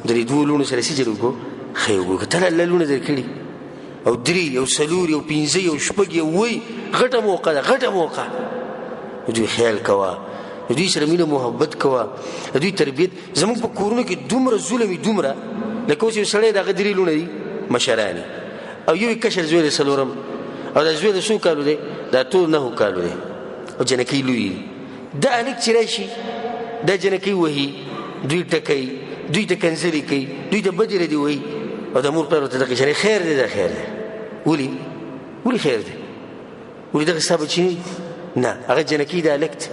د دې دوو لوڼو سره څه چل وکړو؟ ښه یې وکړو. که ته الله لوڼه درکړي، او درې او څلور او پنځه او شپږ او اووه، غټه موقع ده، غټه موقع. دوی خیال کوه، دوی سره مینه محبت کوه، دوی تربیت. زموږ په کورونو کې دومره ظلم وي، دومره، لکه اوس یو سړی د هغه درې لوڼه دي مشرانې، او یو یې کشر زوی دی څلورم، او دا زوی د څو کالو دی؟ د اتو نهو کالو دی، او جنکۍ لوی دی. دا هلک چې راشي دا جنکۍ وهي، دوی ټکوي، دوی ته کنځلې کوي، دوی ته بدې ردې وایي، او د مور پلار ورته دغه شی خیر دی، دا خیر دی. ولې؟ ولې خیر دی؟ ولې دغه ستا بچی نه دي؟ نه، هغه جنکۍ د هلک دی.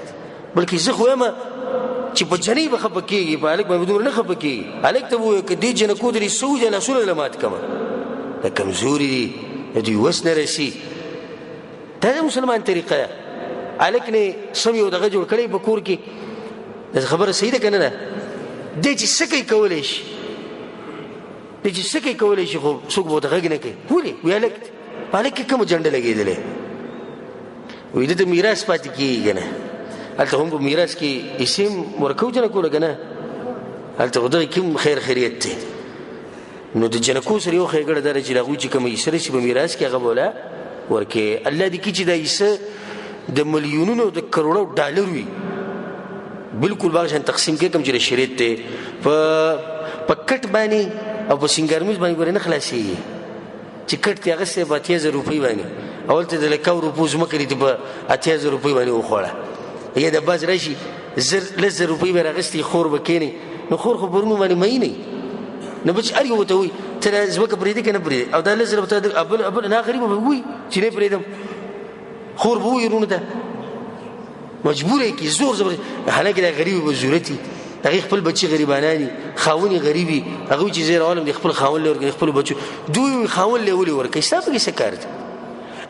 بلکې زه خو وایم چې په جنۍ به خفه کېږي، په هلک باندې دومره نه خفه کېږي. هلک ته ووایه که دې جنکو ته دې څه وځي، لاسونه له مات کړه، دا کمزوري دي، د دوی وس نه رسي. دا د مسلمان طریقه ده. هلک نه سم یو دغه جوړ کړی په کور کې، دا خبره صحیح ده که نه ده؟ دی چې څه کوي کولی شي، دی چې څه کوي کولی شي، خو څوک به ورته غږ نه کوي. ولې؟ وایي هلک دی. په هلک کې کومه جنډه لګېدلې؟ وایي ده ته میراث پاتې کېږي که نه؟ هلته هم په میراث کې حصې هم ورکوو جنکو له که نه؟ هلته خو دغه کوم خیر خیریت دی. نو د جنکو سره یو ښېګڼه دا ده چې د هغوی چې کومه حصه رسي په میراث کې، هغه به وله ورکوي. الله دې کړي چې دا حصه د میلیونونو د کروړو ډالر وي، بالکل باغ شان تقسیم کې کوم چې شریعت دی، په کټ باندې او په سنګرمیز باندې ګورې نه خلاصېږي. چې کټ ته اخیستی په 80,000 روپۍ باندې، اول ته د لکو روپو ځمکه دې په 80,000 روپۍ باندې وخوړه، یا د باز راشي زر 10,000 روپۍ به راغستې، خور به کښېني، نو خور خو پرونو باندې مئینه، نو بچ هر یو ته وایي ته دا ځمکه پرېږدې که نه پرېږدې؟ او دا 10,000 به ته بل نه غریب به وایي چې نه پرېږدم، خور به وایي وروڼو ته مجبور یې کړي زور زبر، حالانکه دا غریب به ضرورت وي. هغې خپل بچي غریبانان دي، خاوند یې غریب وي، هغوی چې زه راولم د خپل خاوند له ورکوي، خپلو بچو دوی وایي خاوند له ولې ورکوي، ستا پکې څه کار دی؟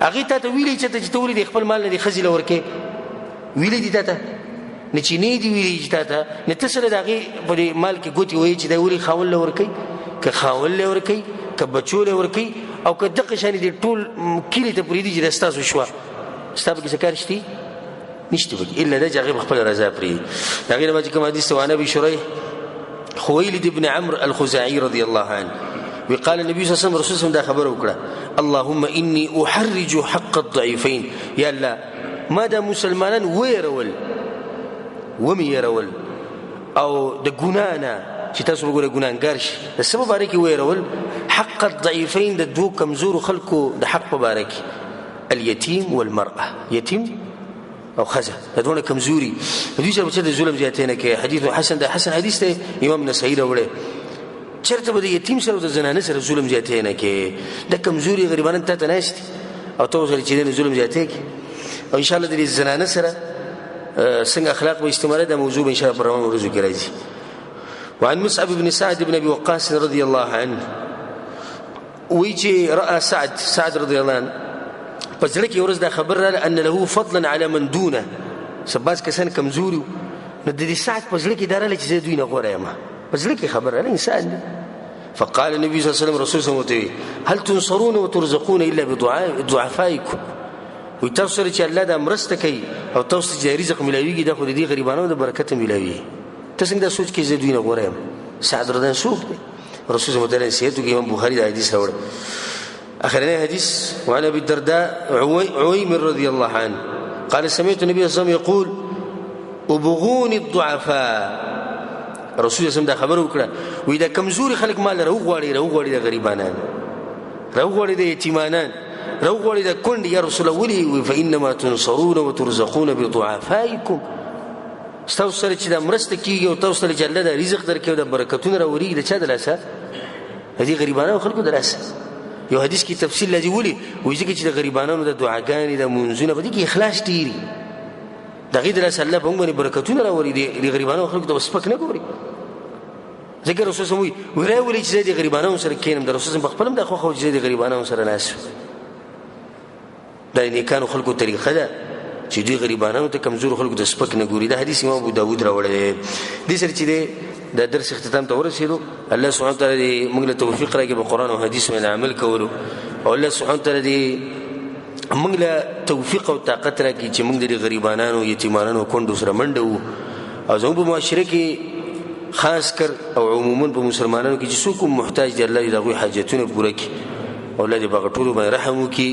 هغې تا ته ویلي چې ته ولې د خپل مال نه د ښځې له ورکوې؟ ویلي دي تا ته؟ نه چې نه دي ویلي چې تا ته، نه ته سره د هغې په دې مال کې ګوتې وهي چې دا ولې خاوند له ورکوي؟ که خاوند له ورکوي، که بچو له ورکوي، او که دغه شانې دې ټول کلي ته پرېږدي چې دا ستاسو شوه، ستا پکې څه کار شته؟ نشته پکې، الا دا چې هغې په خپله رضا پرېږدي. د هغې نه بعد چې کوم حدیث دی، وعن ابي شريح خويلد بن عمرو الخزاعي رضي الله عنه وقال النبي صلى الله عليه وسلم، رسول الله دا خبره وکړه، اللهم اني احرج حق الضعيفين، یا الله ما دا مسلمانان ویرول، ومې یرول، او د ګناه نه چې تاسو وګورئ ګناهګار شي، د څه په باره کې ویرول؟ حق الضعیفین، د دوو کمزورو خلکو د حق په باره کې، الیتیم والمرأة، یتیم او ښځه، دا دواړه کمزوري، دوی سره به چېرته ظلم زیاتی نه کوي. حدیث حسن ده، حسن حدیث دی، امام نسايي راوړی. چېرته به د یتیم سره او د زنانه سره ظلم زیاتی نه کوي، دا کمزوري غریبانان تا ته ناست دي او ته ورسره چې دی ظلم زیاتی کوي. او انشاءالله د دې زنانه سره څنګه اخلاق به استعمالوي، دا موضوع به انشاءالله په روانو ورځو کې راځي. وعن مصعب بن سعد بن ابي وقاص رضي الله عنه وی چې رأى سعد، سعد رضی الله عنه په زړه کې ورځ دا خبر راغله ان له فضلا على من دونه، څه بعض کسان کمزوري وو، نو د دې سعد په زړه کې دا راغله چې زه دوی نه غوره یم، په زړه کې خبر راغله، انسان دی. فقال النبي صلى الله عليه وسلم، رسول صلى الله عليه وسلم، هل تنصرون وترزقون الا بدعفائكم؟ وی تاسو سره چې الله دا مرسته کوي او تاسو چې رزق ملاویږي، دا خو د دې غریبانو د برکته ملاویږي. ته څنګه دا سوچ کوې زه دوی نه غوره یم؟ سعد رضی الله څوک دی؟ رسول الله صلی الله علیه وسلم امام بخاری دا حدیث راوړی. اخرنی حدیث، وعن ابي الدرداء عويمر رضي الله عنه قال سمعت النبي صلى الله عليه وسلم يقول ابغوني الضعفاء. رسول الله صلی الله علیه وسلم دا خبر وکړه، وی دا کمزوري خلک مال راوغواړي، راوغواړي د غریبانان، راوغواړي د یتیمانان، راوغواړي د کونډې. یا رسول الله ولې؟ وی فانما تنصرون وترزقون بضعفائكم. ستاسو سره چې دا مرسته کېږي او تاسو سره چې الله دا رزق درکوي او دا برکتونه راورېږي، د چا د لاسه؟ د دې غریبانو خلکو د لاسه. یو حدیث کې تفصیل راځي، ولې؟ وایي ځکه چې د غریبانو د دعاګانې د مونځونه په دې کې اخلاص ډېر وي، د هغې د لاسه الله په موږ باندې برکتونه راوري. د غریبانو خلکو ته به سپک نه ګوري. ځکه رسول صلی الله علیه وسلم وایي راولي چې زه د غریبانو سره کښېنم. د رسول صلی الله علیه وسلم په خپل هم دا خوښه وه چې زه د غریبانو سره ناست یم. دا نیکانو خلکو طریقه ده چې دوی غریبانو ته، کمزورو خلکو ته سپک نه ګوري. دا حدیث امام ابو داود راوړی دی. دې سره چې دی د درس اختتام ته ورسېدو. الله سبحانه وتعالی دې موږ له توفیق راکړي په قرآن او حدیث باندې عمل کولو، او الله سبحانه وتعالی دې موږ له توفیق او طاقت راکړي چې موږ د دې غریبانانو، یتیمانانو، کونډو سره منډه وو. او زموږ په معاشره کې خاص کر او عموما په مسلمانانو کې چې څوک هم محتاج دي، الله دې د هغوی حاجتونه پوره کړي، او الله دې په هغه ټولو باندې رحم وکړي.